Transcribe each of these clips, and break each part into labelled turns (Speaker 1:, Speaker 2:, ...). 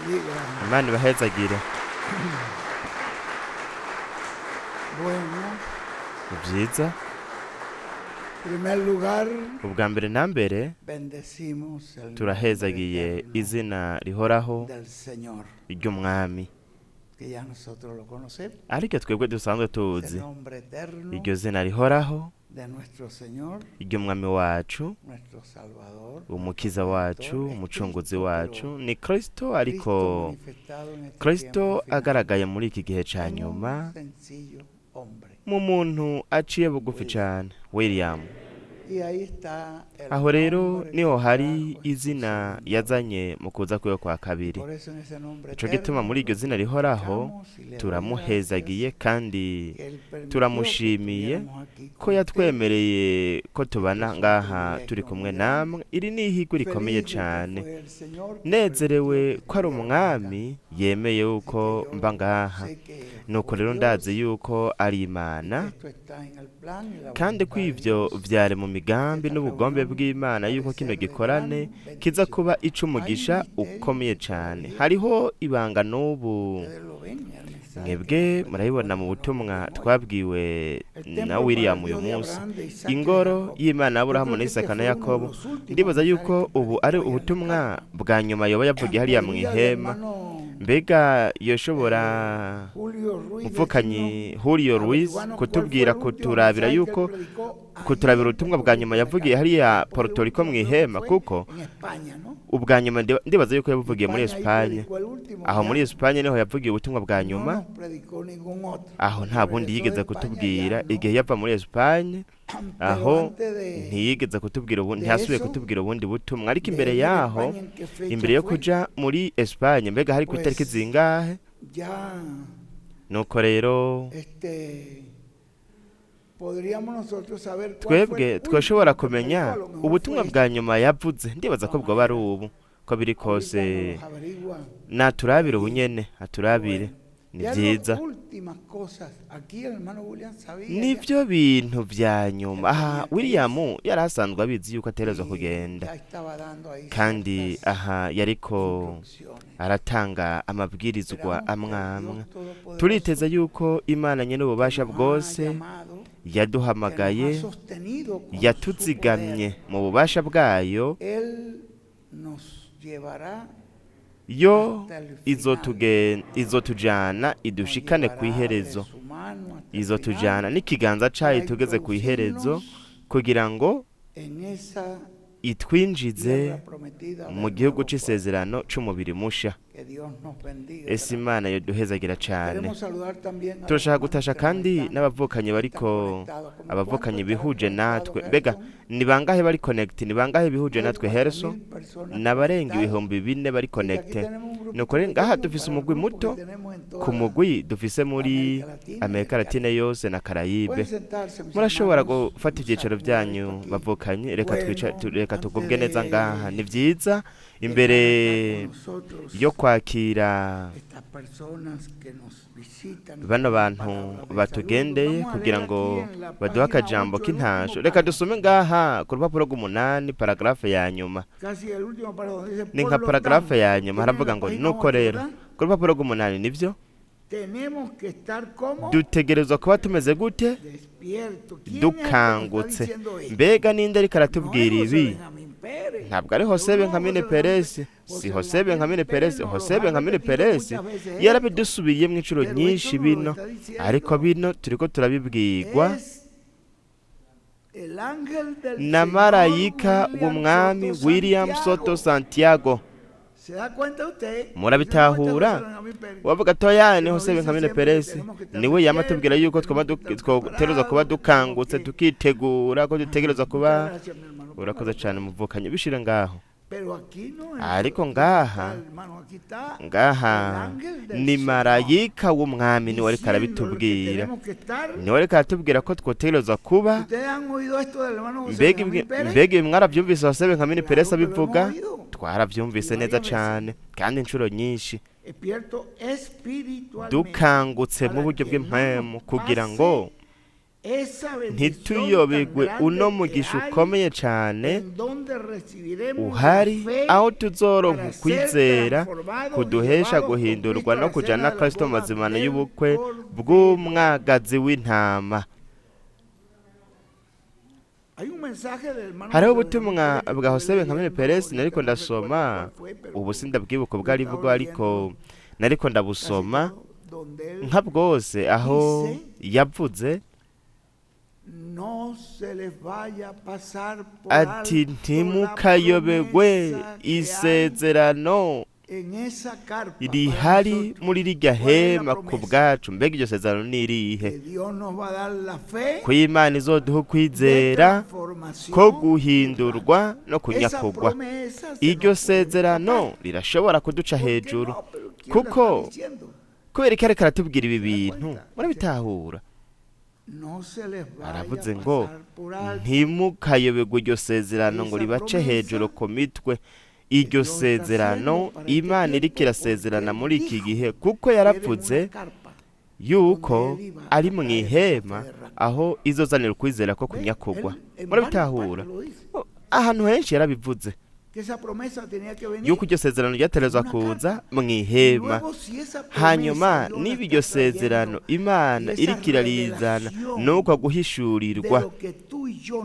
Speaker 1: Bendiga.
Speaker 2: Imana ibahezagire.
Speaker 1: Bueno,
Speaker 2: Ni byiza.
Speaker 1: en primer lugar,
Speaker 2: Ubwa mbere na mbere,
Speaker 1: bendecimos el nombre
Speaker 2: turahezagiye
Speaker 1: eterno
Speaker 2: izina rihoraho
Speaker 1: del Señor,
Speaker 2: ry'Umwami,
Speaker 1: que ya nosotros lo conocemos.
Speaker 2: ariko twebwe dusanzwe
Speaker 1: Es
Speaker 2: tuzi
Speaker 1: el nombre eterno
Speaker 2: iryo zina rihoraho
Speaker 1: de nuestro Señor,
Speaker 2: ry'Umwami wacu,
Speaker 1: nuestro Salvador,
Speaker 2: Umukiza wacu,
Speaker 1: Redentor, es
Speaker 2: Umucunguzi
Speaker 1: Cristo,
Speaker 2: wacu.
Speaker 1: pero
Speaker 2: Ni Kristo, ariko
Speaker 1: Cristo manifestado en este
Speaker 2: Kristo
Speaker 1: tiempo final,
Speaker 2: agaragaye muri iki gihe ca
Speaker 1: en un
Speaker 2: nyuma
Speaker 1: sencillo hombre.
Speaker 2: mu muntu aciye bugufi cane, William.
Speaker 1: Y ahí está el
Speaker 2: Aho rero
Speaker 1: nombre que
Speaker 2: niho hari
Speaker 1: trajo en su
Speaker 2: izina
Speaker 1: segundo
Speaker 2: yazanye mu kuza kwiwe kwa kabiri.
Speaker 1: Por eso en ese nombre
Speaker 2: Ico gituma
Speaker 1: eterno
Speaker 2: muri iryo
Speaker 1: lo
Speaker 2: zina rihoraho
Speaker 1: glorificamos y le damos
Speaker 2: turamuhezagiye
Speaker 1: gracias
Speaker 2: kandi
Speaker 1: que Él permitió que
Speaker 2: turamushimiye
Speaker 1: estuviéramos aquí
Speaker 2: ko
Speaker 1: con ustedes.
Speaker 2: yatwemereye ko tubana
Speaker 1: Esto es un
Speaker 2: ngaha turi
Speaker 1: privilegio
Speaker 2: kumwe
Speaker 1: muy grande.
Speaker 2: namwe. Iri ni ihirwe rikomeye
Speaker 1: Feliz de que
Speaker 2: cane.
Speaker 1: fue el Señor que
Speaker 2: Nezerewe
Speaker 1: permitió que
Speaker 2: ko ari
Speaker 1: estuviéramos acá.
Speaker 2: Umwami yemeye
Speaker 1: Así que
Speaker 2: yuko mba
Speaker 1: yo
Speaker 2: ngaha.
Speaker 1: sé que
Speaker 2: Nuko
Speaker 1: fue
Speaker 2: rero
Speaker 1: Dios
Speaker 2: ndazi yuko ari
Speaker 1: y que
Speaker 2: Imana,
Speaker 1: esto está en el plan y la
Speaker 2: kandi ko
Speaker 1: voluntad de
Speaker 2: ivyo
Speaker 1: Dios.
Speaker 2: vyari mu migambi
Speaker 1: Esta
Speaker 2: n'ubugombe
Speaker 1: reunión
Speaker 2: bw'Imana
Speaker 1: ha de
Speaker 2: yuko kino
Speaker 1: ser de
Speaker 2: gikorane
Speaker 1: gran
Speaker 2: kiza
Speaker 1: bendición.
Speaker 2: kuba
Speaker 1: Hay un
Speaker 2: ic'umugisha
Speaker 1: misterio
Speaker 2: ukomeye
Speaker 1: que
Speaker 2: cane.
Speaker 1: todavía
Speaker 2: Hariho ibanga n'ubu
Speaker 1: ustedes lo ven en el mensaje que
Speaker 2: mwebwe
Speaker 1: nos predicó
Speaker 2: murabibona
Speaker 1: el
Speaker 2: mu
Speaker 1: hermano
Speaker 2: butumwa
Speaker 1: William hoy.
Speaker 2: twabwiwe
Speaker 1: El
Speaker 2: na
Speaker 1: templo para el
Speaker 2: William uyu
Speaker 1: Dios de
Speaker 2: munsi,
Speaker 1: Abraham, de Isaac y de
Speaker 2: ingoro
Speaker 1: Jacob.
Speaker 2: y'Imana
Speaker 1: Yo
Speaker 2: y'Aburahamu
Speaker 1: creo
Speaker 2: na
Speaker 1: que este
Speaker 2: Isaka na
Speaker 1: fue uno de
Speaker 2: Yakobo.
Speaker 1: los últimos
Speaker 2: Ndibaza
Speaker 1: mensajes
Speaker 2: yuko
Speaker 1: que
Speaker 2: ubu ari
Speaker 1: predicó allá en la
Speaker 2: ubutumwa
Speaker 1: carpa.
Speaker 2: bwa nyuma yoba yavugiye hariya mu
Speaker 1: Podría el
Speaker 2: ihema.
Speaker 1: hermano
Speaker 2: Mbega yoshobora
Speaker 1: Julio Ruiz
Speaker 2: umuvukanyi
Speaker 1: decirnos,
Speaker 2: Julio Ruiz
Speaker 1: averiguarnos cuál fue
Speaker 2: kutubwira,
Speaker 1: el último
Speaker 2: kuturabira
Speaker 1: mensaje que él
Speaker 2: yuko
Speaker 1: predicó allí
Speaker 2: kuturabira
Speaker 1: en
Speaker 2: ubutumwa
Speaker 1: Puerto
Speaker 2: bwa
Speaker 1: Rico
Speaker 2: nyuma
Speaker 1: en la
Speaker 2: yavugiye
Speaker 1: carpa?
Speaker 2: hariya
Speaker 1: Porque el
Speaker 2: Puerto Rico
Speaker 1: último
Speaker 2: mu
Speaker 1: creo que
Speaker 2: ihema,
Speaker 1: fue
Speaker 2: kuko
Speaker 1: en España, ¿no?
Speaker 2: ubwa nyuma ndibaza yuko
Speaker 1: En
Speaker 2: yabuvugiye muri
Speaker 1: España ahí
Speaker 2: Espagne.
Speaker 1: predicó el último,
Speaker 2: Aho muri
Speaker 1: ya
Speaker 2: Espagne niho yavugiye ubutumwa bwa
Speaker 1: no
Speaker 2: nyuma.
Speaker 1: nos predicó ningún otro.
Speaker 2: Aho nta
Speaker 1: Cuando
Speaker 2: bundi
Speaker 1: regresó de
Speaker 2: yigeze
Speaker 1: España ya
Speaker 2: kutubwira.
Speaker 1: no.
Speaker 2: Igihe yava muri Espagne,
Speaker 1: Pero
Speaker 2: aho
Speaker 1: antes de,
Speaker 2: ntiyigeze kutubwira ubu,
Speaker 1: de
Speaker 2: ntiyasubiye
Speaker 1: eso,
Speaker 2: kutubwira ubundi butumwa. Ariko
Speaker 1: de
Speaker 2: imbere
Speaker 1: ir a
Speaker 2: yaho,
Speaker 1: España, ¿en qué fecha
Speaker 2: imbere yo
Speaker 1: fue?
Speaker 2: kuja muri Espagne, mbega hari ku itariki
Speaker 1: Pues
Speaker 2: zingahe?
Speaker 1: ya
Speaker 2: Nuko rero
Speaker 1: este podríamos nosotros saber cuál fue
Speaker 2: twebwe
Speaker 1: el
Speaker 2: twashobora
Speaker 1: último que predicó.
Speaker 2: kumenya
Speaker 1: A lo mejor
Speaker 2: ubutumwa
Speaker 1: fue
Speaker 2: bwa
Speaker 1: este.
Speaker 2: nyuma yavuze. Ndibaza ko
Speaker 1: Vamos a
Speaker 2: bwoba ari
Speaker 1: ver.
Speaker 2: ubu ko biri
Speaker 1: Ahorita
Speaker 2: kose.
Speaker 1: nos averigua
Speaker 2: Naturabire
Speaker 1: allí.
Speaker 2: ubunyene aturabire.
Speaker 1: Bueno,
Speaker 2: Ni
Speaker 1: ya las
Speaker 2: vyiza.
Speaker 1: últimas cosas. Aquí el hermano William sabía ya
Speaker 2: Nivyo bintu vya nyuma.
Speaker 1: que
Speaker 2: Aha
Speaker 1: tenía que
Speaker 2: William
Speaker 1: irse
Speaker 2: yari asanzwe abizi yuko ategerezwa
Speaker 1: y
Speaker 2: kugenda,
Speaker 1: ya estaba dando ahí
Speaker 2: kandi
Speaker 1: ciertas
Speaker 2: aha yariko
Speaker 1: instrucciones.
Speaker 2: aratanga amabwirizwa
Speaker 1: Esperamos que el
Speaker 2: amwe amwe.
Speaker 1: Dios Todopoderoso
Speaker 2: Turiteze yuko Imana nyene
Speaker 1: que
Speaker 2: ububasha
Speaker 1: nos ha
Speaker 2: bwose
Speaker 1: llamado, que nos ha
Speaker 2: yaduhamagaye,
Speaker 1: sostenido con su
Speaker 2: yatuzigamye
Speaker 1: poder,
Speaker 2: mu bubasha bwayo,
Speaker 1: Él nos llevará
Speaker 2: yo
Speaker 1: hasta el final,
Speaker 2: izotujana
Speaker 1: nos
Speaker 2: idushikane ku
Speaker 1: llevará de
Speaker 2: iherezo,
Speaker 1: su mano hasta el final
Speaker 2: izotujana n'ikiganza cayo
Speaker 1: para
Speaker 2: tugeze ku iherezo,
Speaker 1: introducirnos
Speaker 2: kugira ngo
Speaker 1: en esa
Speaker 2: itwinjize
Speaker 1: tierra prometida
Speaker 2: mu
Speaker 1: del
Speaker 2: gihugu
Speaker 1: nuevo cuerpo.
Speaker 2: c'isezerano c'umubiri musha.
Speaker 1: Que Dios nos bendiga
Speaker 2: Ese
Speaker 1: grandemente.
Speaker 2: Imana yoduhezagira cane.
Speaker 1: Queremos saludar también a los
Speaker 2: Turashaka
Speaker 1: hermanos
Speaker 2: gutasha
Speaker 1: que nos
Speaker 2: kandi
Speaker 1: están,
Speaker 2: n'abavukanyi
Speaker 1: que están
Speaker 2: bariko,
Speaker 1: conectados. ¿Como cuánto
Speaker 2: abavukanyi
Speaker 1: estarán
Speaker 2: bihuje
Speaker 1: conectados,
Speaker 2: natwe. Mbega
Speaker 1: Gerson?
Speaker 2: ni bangahe bari connect? Ni bangahe bihuje
Speaker 1: Más de
Speaker 2: natwe, Herso?
Speaker 1: 4.000 personas
Speaker 2: N'abarenga
Speaker 1: conectadas.
Speaker 2: 4000 bari
Speaker 1: Así que aquí
Speaker 2: connect.
Speaker 1: tenemos un
Speaker 2: Nuko
Speaker 1: grupito
Speaker 2: rero ngaha
Speaker 1: pequeño
Speaker 2: dufise
Speaker 1: para el
Speaker 2: umugwi
Speaker 1: grupo que
Speaker 2: muto
Speaker 1: tenemos en
Speaker 2: ku
Speaker 1: toda
Speaker 2: mugwi dufise muri
Speaker 1: América Latina y el
Speaker 2: Amerika Latine
Speaker 1: Caribe.
Speaker 2: yose na Karayibe.
Speaker 1: Pueden sentarse, mis
Speaker 2: Murashobora
Speaker 1: hermanos.
Speaker 2: gufata
Speaker 1: Nos
Speaker 2: ivyicaro
Speaker 1: acomoda esto
Speaker 2: vyanyu,
Speaker 1: aquí.
Speaker 2: bavukanye. Reka twica
Speaker 1: Bueno,
Speaker 2: reka
Speaker 1: antes
Speaker 2: tugubwe neza ngaha.
Speaker 1: de
Speaker 2: Ni vyiza
Speaker 1: estar
Speaker 2: imbere
Speaker 1: acá con nosotros,
Speaker 2: yo kwakira
Speaker 1: estas personas que nos visitan y
Speaker 2: bano
Speaker 1: con
Speaker 2: bantu
Speaker 1: palabras de saludo.
Speaker 2: batugendeye
Speaker 1: Vamos a
Speaker 2: kugira
Speaker 1: leer
Speaker 2: ngo
Speaker 1: aquí en la
Speaker 2: baduhe
Speaker 1: página
Speaker 2: akajambo
Speaker 1: 8, el último
Speaker 2: k'intasho. Reka
Speaker 1: párrafo,
Speaker 2: dusome ngaha ku rupapuro rw'umunani, paragrafe ya nyuma.
Speaker 1: casi el último párrafo, donde dice,
Speaker 2: Ni
Speaker 1: por
Speaker 2: nka
Speaker 1: lo
Speaker 2: paragrafe
Speaker 1: tanto,
Speaker 2: ya nyuma,
Speaker 1: tienen
Speaker 2: haravuga
Speaker 1: la
Speaker 2: ngo
Speaker 1: página
Speaker 2: nuko
Speaker 1: 8,
Speaker 2: rero
Speaker 1: ¿verdad?
Speaker 2: ku rupapuro rw'umunani nivyo
Speaker 1: Tenemos que estar como
Speaker 2: dutegerezwa kuba tumeze gute?
Speaker 1: despierto. ¿Quién es el que nos está
Speaker 2: Dukangutse.
Speaker 1: diciendo esto?
Speaker 2: Mbega ninde ariko
Speaker 1: No es
Speaker 2: aratubwira
Speaker 1: José
Speaker 2: ibi?
Speaker 1: Benjamín Pérez.
Speaker 2: Ntabwo ari Jose
Speaker 1: No,
Speaker 2: Benjamín
Speaker 1: José Benjamín
Speaker 2: Perez,
Speaker 1: Pérez.
Speaker 2: si
Speaker 1: José
Speaker 2: Jose
Speaker 1: Benjamín
Speaker 2: Benjamín
Speaker 1: Pérez
Speaker 2: Perez.
Speaker 1: nos los
Speaker 2: Jose
Speaker 1: ha
Speaker 2: Benjamín
Speaker 1: repetido
Speaker 2: Perez
Speaker 1: muchas veces esto,
Speaker 2: yarabidusubiyemwo inshuro
Speaker 1: pero esto
Speaker 2: nyinshi
Speaker 1: nos lo
Speaker 2: bino,
Speaker 1: está
Speaker 2: ariko
Speaker 1: diciendo
Speaker 2: bino turiko turabibwirwa
Speaker 1: es el ángel del
Speaker 2: na
Speaker 1: Señor
Speaker 2: marayika
Speaker 1: William
Speaker 2: w'Umwami
Speaker 1: Soto
Speaker 2: William Soto
Speaker 1: Santiago.
Speaker 2: Santiago.
Speaker 1: ¿Se da cuenta usted? Dice, no, este es José
Speaker 2: Murabitahura?
Speaker 1: Benjamín Pérez,
Speaker 2: Wavuga toya
Speaker 1: que
Speaker 2: ni
Speaker 1: nos
Speaker 2: Jose
Speaker 1: dice
Speaker 2: Benjamín
Speaker 1: siempre que
Speaker 2: Perez,
Speaker 1: tenemos que estar
Speaker 2: niwe yama atubwira
Speaker 1: despiertos,
Speaker 2: yuko
Speaker 1: que tenemos que estar
Speaker 2: twotegerezwa kuba
Speaker 1: preparados, que tenemos
Speaker 2: dukangutse
Speaker 1: que.
Speaker 2: tukitegura, ko dutegerezwa
Speaker 1: Muchas
Speaker 2: kuba.
Speaker 1: gracias, mi hermano.
Speaker 2: Urakoze
Speaker 1: Póngalo por
Speaker 2: cane
Speaker 1: ahí.
Speaker 2: muvukanyi, bishire ngaho.
Speaker 1: Pero aquí no es,
Speaker 2: Ariko
Speaker 1: aquí no está
Speaker 2: ngaha,
Speaker 1: el hermano, aquí está el
Speaker 2: ngaha
Speaker 1: ángel del
Speaker 2: ni
Speaker 1: Señor
Speaker 2: marayika w'Umwami niwe ariko
Speaker 1: diciendo lo que
Speaker 2: arabitubwira,
Speaker 1: tenemos que estar.
Speaker 2: niwe ariko aratubwira ko twotegerezwa kuba.
Speaker 1: ¿Ustedes han oído esto del hermano José
Speaker 2: Mbega
Speaker 1: Benjamín Pérez?
Speaker 2: mbega ibi mwaravyumvise Jose Benjamín Perez
Speaker 1: Claro que lo hemos
Speaker 2: abivuga?
Speaker 1: oído
Speaker 2: Twaravyumvise
Speaker 1: y
Speaker 2: neza
Speaker 1: varias veces.
Speaker 2: cane kandi inshuro nyinshi.
Speaker 1: Despierto espiritualmente
Speaker 2: Dukangutse mu
Speaker 1: para
Speaker 2: buryo
Speaker 1: que no nos
Speaker 2: bw'impwemu kugira ngo
Speaker 1: pase Esa bendición tan
Speaker 2: Ntituyobegwe uno
Speaker 1: grande que
Speaker 2: mugisha
Speaker 1: hay
Speaker 2: ukomeye cane
Speaker 1: en donde recibiremos la
Speaker 2: uhari
Speaker 1: fe
Speaker 2: aho tuzoronka
Speaker 1: para ser
Speaker 2: ukwizera
Speaker 1: transformados y
Speaker 2: kuduhesha
Speaker 1: llevados con
Speaker 2: guhindurwa
Speaker 1: Cristo a
Speaker 2: no
Speaker 1: la
Speaker 2: kuja
Speaker 1: cena
Speaker 2: na
Speaker 1: de la
Speaker 2: Kristo mu
Speaker 1: boda
Speaker 2: mazimano
Speaker 1: del
Speaker 2: y'ubukwe
Speaker 1: Cordero.
Speaker 2: bw'umwagazi w'intama.
Speaker 1: Hay un mensaje del hermano
Speaker 2: Hariho
Speaker 1: José Benjamín
Speaker 2: ubutumwa
Speaker 1: Pérez que
Speaker 2: bwa
Speaker 1: estuve
Speaker 2: Jose Benjamini
Speaker 1: leyendo
Speaker 2: Perez
Speaker 1: ahorita,
Speaker 2: nariko
Speaker 1: no recuerdo
Speaker 2: ndasoma
Speaker 1: cuál fue, pero
Speaker 2: ubu sindabwibuka
Speaker 1: lo
Speaker 2: ubwo aribwo
Speaker 1: estaba
Speaker 2: ariko
Speaker 1: leyendo
Speaker 2: nariko
Speaker 1: casi
Speaker 2: ndabusoma
Speaker 1: todo, donde él
Speaker 2: nka bwose aho
Speaker 1: dice,
Speaker 2: yavuze
Speaker 1: no se les vaya a pasar por
Speaker 2: ati
Speaker 1: alto la
Speaker 2: ntimukayobegwe
Speaker 1: promesa que hay
Speaker 2: isezerano
Speaker 1: en esa carpa para
Speaker 2: rihari
Speaker 1: nosotros.
Speaker 2: muri rirya
Speaker 1: ¿Cuál es la
Speaker 2: hema ku
Speaker 1: promesa?
Speaker 2: bwacu. Mbega iryo sezerano ni irihe?
Speaker 1: Que Dios nos va a dar la fe
Speaker 2: Ko Imana izoduha
Speaker 1: de
Speaker 2: ukwizera ko
Speaker 1: transformación y
Speaker 2: guhindurwa no
Speaker 1: esa
Speaker 2: kunyakugwa.
Speaker 1: promesa se
Speaker 2: Iryo
Speaker 1: nos puede
Speaker 2: sezerano
Speaker 1: escapar.
Speaker 2: rirashobora kuduca
Speaker 1: ¿Por qué
Speaker 2: hejuru.
Speaker 1: no? Pero ¿quién la está
Speaker 2: Kuko
Speaker 1: diciendo?
Speaker 2: kubera ko ariko aratubwira ibi
Speaker 1: ¿Se da
Speaker 2: bintu
Speaker 1: cuenta? Dice,
Speaker 2: murabitahura.
Speaker 1: no se les vaya a
Speaker 2: Aravuze ngo
Speaker 1: pasar por alto
Speaker 2: ntimukayobegwe iryo sezerano ngo
Speaker 1: esa
Speaker 2: ribace hejuru
Speaker 1: promesa
Speaker 2: ku mitwe.
Speaker 1: que
Speaker 2: Iryo
Speaker 1: Dios está
Speaker 2: sezerano
Speaker 1: haciendo para este
Speaker 2: Imana iriko
Speaker 1: tiempo, porque
Speaker 2: irasezerana
Speaker 1: Él
Speaker 2: muri iki
Speaker 1: dijo
Speaker 2: gihe kuko
Speaker 1: que era en
Speaker 2: yaravuze
Speaker 1: una carpa
Speaker 2: yuko
Speaker 1: donde Él iba a
Speaker 2: ari mu
Speaker 1: traer esa fe
Speaker 2: ihema
Speaker 1: de rapto.
Speaker 2: aho izozanira ukwizera ko
Speaker 1: ¿Ve?
Speaker 2: kunyakugwa.
Speaker 1: Él en varias partes
Speaker 2: Murabitahura.
Speaker 1: lo dice,
Speaker 2: Ahantu henshi yarabivuze
Speaker 1: que esa promesa tenía que venir
Speaker 2: yuko iryo sezerano
Speaker 1: en
Speaker 2: ryaterezwa
Speaker 1: una
Speaker 2: kuza
Speaker 1: carpa.
Speaker 2: mu
Speaker 1: Y
Speaker 2: ihema.
Speaker 1: luego si esa promesa
Speaker 2: Hanyuma
Speaker 1: Dios la
Speaker 2: niba
Speaker 1: está
Speaker 2: iryo sezerano
Speaker 1: trayendo y
Speaker 2: Imana
Speaker 1: esa
Speaker 2: iriko irarizana
Speaker 1: revelación
Speaker 2: nuko
Speaker 1: de
Speaker 2: guhishurirwa
Speaker 1: lo que tú y yo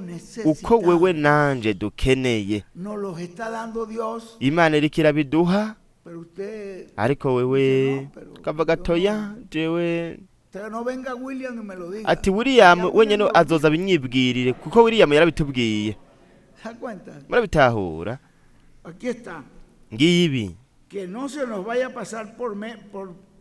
Speaker 2: uko wewe
Speaker 1: necesitamos,
Speaker 2: nanje dukeneye,
Speaker 1: nos los está dando Dios,
Speaker 2: Imana iriko irabiduha,
Speaker 1: pero usted
Speaker 2: ariko wewe
Speaker 1: dice, no, pero
Speaker 2: ukavuga
Speaker 1: yo
Speaker 2: toya
Speaker 1: no.
Speaker 2: jewe.
Speaker 1: O sea, no venga William y me lo diga.
Speaker 2: Ati William
Speaker 1: Ya William
Speaker 2: wenyene
Speaker 1: lo dijo.
Speaker 2: azoza abinyibwirire kuko William yarabitubwiye.
Speaker 1: ¿Se da cuenta?
Speaker 2: Murabitahura.
Speaker 1: Aquí está.
Speaker 2: Ngiyi ibi.
Speaker 1: Que no se nos vaya a pasar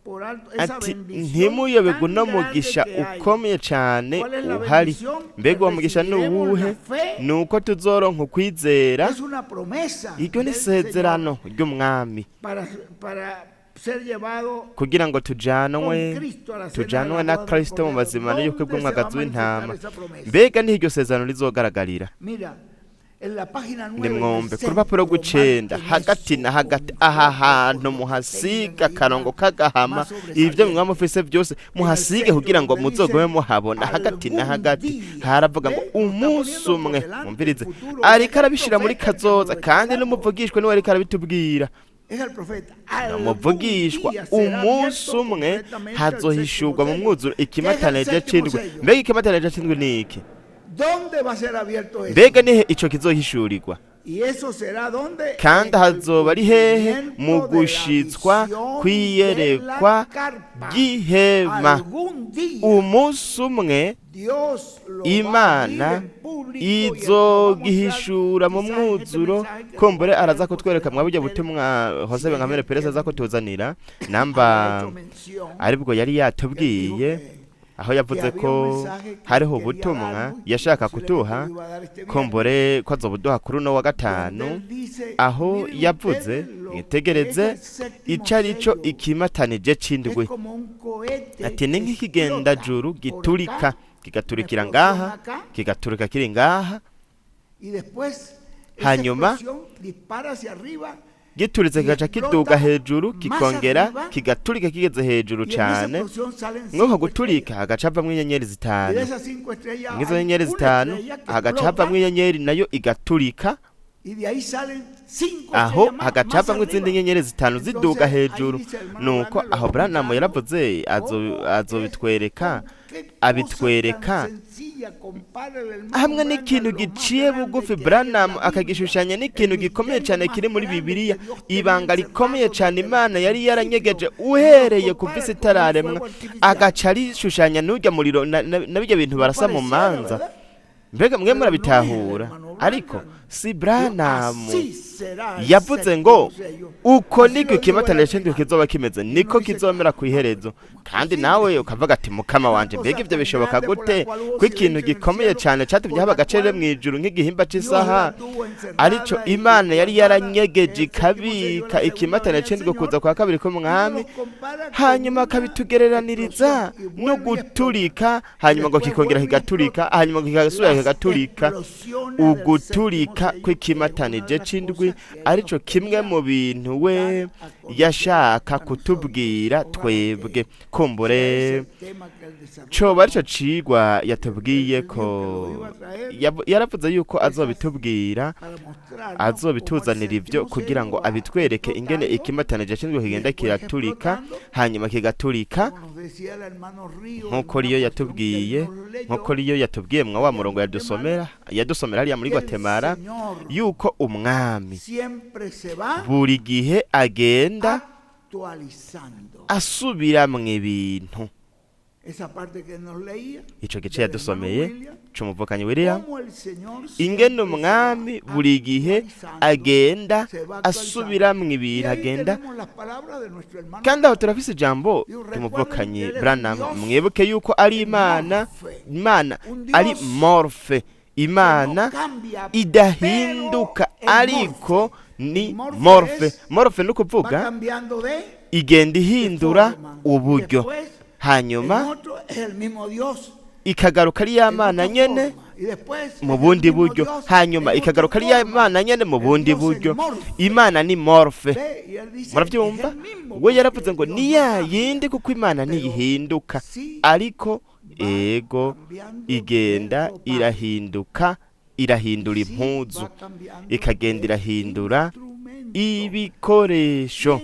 Speaker 1: por alto esa
Speaker 2: Ati
Speaker 1: bendición
Speaker 2: ntimuyobegwe
Speaker 1: tan
Speaker 2: uno
Speaker 1: grande
Speaker 2: mugisha
Speaker 1: que hay.
Speaker 2: ukomeye cane
Speaker 1: ¿Cuál es la
Speaker 2: uhari.
Speaker 1: bendición? Que
Speaker 2: Mbega uwo mugisha ni
Speaker 1: recibiremos
Speaker 2: uwuhe?
Speaker 1: la fe.
Speaker 2: Ni uko tuzoronka ukwizera.
Speaker 1: Es una promesa
Speaker 2: Iryo ni
Speaker 1: del Señor
Speaker 2: isezerano ry'umwami
Speaker 1: para ser llevado
Speaker 2: kugira ngo tujanwe
Speaker 1: con Cristo a la cena de
Speaker 2: tujanwe
Speaker 1: la
Speaker 2: na
Speaker 1: boda del
Speaker 2: Kristo mu
Speaker 1: Cordero.
Speaker 2: mazimano y'ubukwe
Speaker 1: ¿Dónde se va a
Speaker 2: bw'umwagazi
Speaker 1: manifestar
Speaker 2: w'intama.
Speaker 1: esa promesa?
Speaker 2: Mbega niho iryo sezerano rizogaragarira?
Speaker 1: Mira, en la página 9 en el
Speaker 2: Nimwumve ku rupapuro
Speaker 1: centro,
Speaker 2: rw'icenda
Speaker 1: marquen
Speaker 2: hagati
Speaker 1: eso
Speaker 2: na hagati
Speaker 1: con
Speaker 2: aha
Speaker 1: rojo
Speaker 2: hantu
Speaker 1: por lo que tengan
Speaker 2: muhasiga
Speaker 1: ahí
Speaker 2: akarongo
Speaker 1: más,
Speaker 2: k'agahama
Speaker 1: más
Speaker 2: ibyo mwaba
Speaker 1: sobresaliente.
Speaker 2: mufise byose
Speaker 1: En el
Speaker 2: muhasige
Speaker 1: centro
Speaker 2: kugira ngo
Speaker 1: donde
Speaker 2: muzogume
Speaker 1: dice
Speaker 2: muhabona hagati na
Speaker 1: algún
Speaker 2: hagati
Speaker 1: día,
Speaker 2: haravuga ngo
Speaker 1: ¿ve? Lo está
Speaker 2: umunsi
Speaker 1: poniendo por
Speaker 2: umwe
Speaker 1: delante el
Speaker 2: mwumvirize
Speaker 1: futuro. Y
Speaker 2: ariko
Speaker 1: es el
Speaker 2: arabishira muri
Speaker 1: profeta que nos
Speaker 2: kazoza
Speaker 1: lo está
Speaker 2: kandi
Speaker 1: dando.
Speaker 2: n'umuvugishwa niwe ariko arabitubwira.
Speaker 1: Es el profeta. Algún
Speaker 2: Umuvugishwa
Speaker 1: día será
Speaker 2: umunsi
Speaker 1: abierto
Speaker 2: umwe
Speaker 1: completamente el séptimo
Speaker 2: hazohishurwa mu
Speaker 1: sello.
Speaker 2: mwuzuro
Speaker 1: ¿Qué es el
Speaker 2: ikimatanije
Speaker 1: séptimo
Speaker 2: c'indwi.
Speaker 1: sello?
Speaker 2: Mbega ikimatanije c'indwi ni iki?
Speaker 1: ¿Dónde va a ser abierto eso?
Speaker 2: Mbega nihe ico kizohishurirwa?
Speaker 1: ¿Y eso será dónde?
Speaker 2: Kandi
Speaker 1: En el
Speaker 2: hazoba ari hehe? Mu
Speaker 1: cumplimiento de la
Speaker 2: gushitswa
Speaker 1: visión de la
Speaker 2: kw'iyerekwa
Speaker 1: carpa.
Speaker 2: ry'ihema.
Speaker 1: Algún día
Speaker 2: Umunsi umwe
Speaker 1: Dios lo va a abrir
Speaker 2: Imana
Speaker 1: en público y nos lo va a mostrar
Speaker 2: izogihishura mu
Speaker 1: quizás en este
Speaker 2: mwuzuro.
Speaker 1: mensaje que nos va
Speaker 2: Kumbure
Speaker 1: a traer
Speaker 2: araza kutwereka
Speaker 1: José
Speaker 2: mwabujya
Speaker 1: Benjamín Pérez,
Speaker 2: butumwa Jose
Speaker 1: si en
Speaker 2: Benjamini
Speaker 1: el
Speaker 2: Perez aza
Speaker 1: tiempo
Speaker 2: kutuzanira
Speaker 1: había
Speaker 2: namba
Speaker 1: hecho mención
Speaker 2: aribwo yari
Speaker 1: que él dijo
Speaker 2: yatubwiye aho
Speaker 1: que
Speaker 2: yavuze
Speaker 1: había
Speaker 2: ko
Speaker 1: un mensaje que
Speaker 2: hariho
Speaker 1: quería
Speaker 2: ubutumwa
Speaker 1: darnos y
Speaker 2: yashaka
Speaker 1: posiblemente
Speaker 2: kutuha
Speaker 1: lo iba a dar este viernes,
Speaker 2: kumbure ko azobuduha kuri uno wa
Speaker 1: donde
Speaker 2: gatanu
Speaker 1: él dice,
Speaker 2: aho
Speaker 1: miren
Speaker 2: yavuze
Speaker 1: ustedes lo que es
Speaker 2: mwitegereze
Speaker 1: el séptimo
Speaker 2: ico arico
Speaker 1: sello.
Speaker 2: ikimatanije
Speaker 1: Es
Speaker 2: c'indwi.
Speaker 1: como un cohete
Speaker 2: Ati ni
Speaker 1: que
Speaker 2: nk'ikigendajuru
Speaker 1: explota por
Speaker 2: giturika
Speaker 1: acá, una
Speaker 2: kigaturikira
Speaker 1: explosión
Speaker 2: ngaha
Speaker 1: acá,
Speaker 2: kigaturika kiri ngaha
Speaker 1: y después esa
Speaker 2: hanyuma
Speaker 1: explosión dispara hacia arriba
Speaker 2: gituritse
Speaker 1: y
Speaker 2: kigaca kiduga
Speaker 1: explota
Speaker 2: hejuru
Speaker 1: más
Speaker 2: kikongera
Speaker 1: arriba,
Speaker 2: kigaturika kigeze hejuru
Speaker 1: y en esa
Speaker 2: cane
Speaker 1: explosión salen
Speaker 2: mw'uko
Speaker 1: 5
Speaker 2: guturika
Speaker 1: estrellas.
Speaker 2: hagaca havamwo inyenyeri
Speaker 1: Y de
Speaker 2: zitanu.
Speaker 1: esas 5 estrellas
Speaker 2: Mw'izo
Speaker 1: hay
Speaker 2: nyenyeri
Speaker 1: una
Speaker 2: zitanu
Speaker 1: estrella que
Speaker 2: hagaca
Speaker 1: explota
Speaker 2: havamwo inyenyeri nayo igaturika
Speaker 1: y de ahí salen 5
Speaker 2: aho
Speaker 1: estrellas más,
Speaker 2: hagaca
Speaker 1: más
Speaker 2: havamwo izindi
Speaker 1: arriba.
Speaker 2: nyenyeri zitanu ziduga
Speaker 1: Entonces ahí
Speaker 2: hejuru.
Speaker 1: dice el hermano
Speaker 2: Nuko
Speaker 1: Branham, lo
Speaker 2: aho
Speaker 1: va
Speaker 2: Branham
Speaker 1: explicando
Speaker 2: yaravuze
Speaker 1: cómo es,
Speaker 2: azobitwereka
Speaker 1: con qué cosa tan
Speaker 2: abitwereka
Speaker 1: sencilla compara el hermano
Speaker 2: hamwe
Speaker 1: Branham
Speaker 2: n'ikintu
Speaker 1: lo más
Speaker 2: giciye
Speaker 1: grande
Speaker 2: bugufi
Speaker 1: que hay en
Speaker 2: Branham
Speaker 1: la Biblia,
Speaker 2: akagishushanya
Speaker 1: el
Speaker 2: n'ikintu gikomeye
Speaker 1: misterio
Speaker 2: cyane
Speaker 1: más
Speaker 2: kiri muri
Speaker 1: grande
Speaker 2: Bibiliya
Speaker 1: que Dios tenía
Speaker 2: ibanga rikomeye
Speaker 1: encerrado
Speaker 2: cyane
Speaker 1: desde el
Speaker 2: Imana yari yaranyegeje
Speaker 1: principio, y lo
Speaker 2: uhereye kuva
Speaker 1: compara
Speaker 2: isi
Speaker 1: con un
Speaker 2: itararemwa
Speaker 1: fuego artificial.
Speaker 2: agaca arishushanya n'urya muriro na bijya bintu
Speaker 1: No
Speaker 2: barasa mu
Speaker 1: pareciera,
Speaker 2: manza.
Speaker 1: ¿verdad?
Speaker 2: Mbega mwe
Speaker 1: Pero no es el
Speaker 2: murabitahura
Speaker 1: hermano
Speaker 2: ariko
Speaker 1: Branham.
Speaker 2: si
Speaker 1: Dijo,
Speaker 2: Branham
Speaker 1: así será el
Speaker 2: yavuze ngo
Speaker 1: séptimo sello.
Speaker 2: uko
Speaker 1: Así
Speaker 2: niko
Speaker 1: lo dijo él
Speaker 2: ikimatane
Speaker 1: al
Speaker 2: c'indwi
Speaker 1: final.
Speaker 2: kizoba kimeze
Speaker 1: Y uno
Speaker 2: niko
Speaker 1: dice,
Speaker 2: kizomera
Speaker 1: ah,
Speaker 2: kw'iherezo.
Speaker 1: pero ¿cómo es
Speaker 2: Kandi
Speaker 1: posible?
Speaker 2: nawe ukavuga ati mukama
Speaker 1: Una
Speaker 2: wanje mbega
Speaker 1: cosa
Speaker 2: ivyo
Speaker 1: tan
Speaker 2: bishoboka
Speaker 1: grande por la
Speaker 2: gute
Speaker 1: cual hubo
Speaker 2: ko ikintu
Speaker 1: silencio en el
Speaker 2: gikomeye
Speaker 1: cielo,
Speaker 2: cane catumye
Speaker 1: por
Speaker 2: haba
Speaker 1: la
Speaker 2: agacere
Speaker 1: cual
Speaker 2: mw'ijuru nk'igihimba
Speaker 1: Dios
Speaker 2: c'isaha
Speaker 1: la tuvo
Speaker 2: arico
Speaker 1: encerrada y
Speaker 2: Imana yari
Speaker 1: guardada,
Speaker 2: yaranyegeje
Speaker 1: el séptimo sello,
Speaker 2: ikabika
Speaker 1: la segunda
Speaker 2: ikimatane
Speaker 1: venida del
Speaker 2: c'indwi kuza
Speaker 1: Señor,
Speaker 2: kwa kabiri
Speaker 1: y uno
Speaker 2: k'umwami
Speaker 1: los compara con
Speaker 2: hanyuma
Speaker 1: una
Speaker 2: akabitugereraniriza
Speaker 1: explosión y
Speaker 2: no
Speaker 1: vuelve y explota,
Speaker 2: guturika
Speaker 1: y
Speaker 2: hanyuma ngo
Speaker 1: después
Speaker 2: kikongera
Speaker 1: vuelve y
Speaker 2: kigaturika
Speaker 1: explota.
Speaker 2: hanyuma ngo kigasubira
Speaker 1: Las
Speaker 2: kigaturika
Speaker 1: explosiones del séptimo
Speaker 2: uguturika guturika kw'ikimatanije c'indwi arico kimwe mu bintu we yashaka kutubwira twebwe. Kumbure coba arico cigwa yatubwiye ko yaravuze yuko azobitubwira, azobituzanira ivyo kugira ngo abitwereke ingene ikimatanije c'indwi kigenda kiraturika, hanyuma kigaturika nk'uko riyo yatubwiye, nk'uko riyo yatubwiye mwa wa murongo yadusomera hariya muri Guatemala, yuko umwami buri gihe agenda asubiramwo ibintu. Ico gice yadusomeye c'umuvukanyi William, ingene umwami buri gihe agenda asubiramwo ibintu, agenda. Kandi aho turafise ijambo ry'umuvukanyi Branham. Mwibuke yuko ari Imana, Imana ari morphe, Imana idahinduka, ariko ni morphe. Morphe ni ukuvuga igenda ihindura uburyo, hanyuma ikagaruka ari ya Mana nyene mu bundi buryo, hanyuma ikagaruka ari ya Mana nyene mu bundi buryo. Imana ni morphe, murabyumva? We yaravuze ngo ni ya yindi, kuko Imana ntiyihinduka, ariko ego igenda irahinduka, irahindura impuzu, ikagenda irahindura ibikoresho.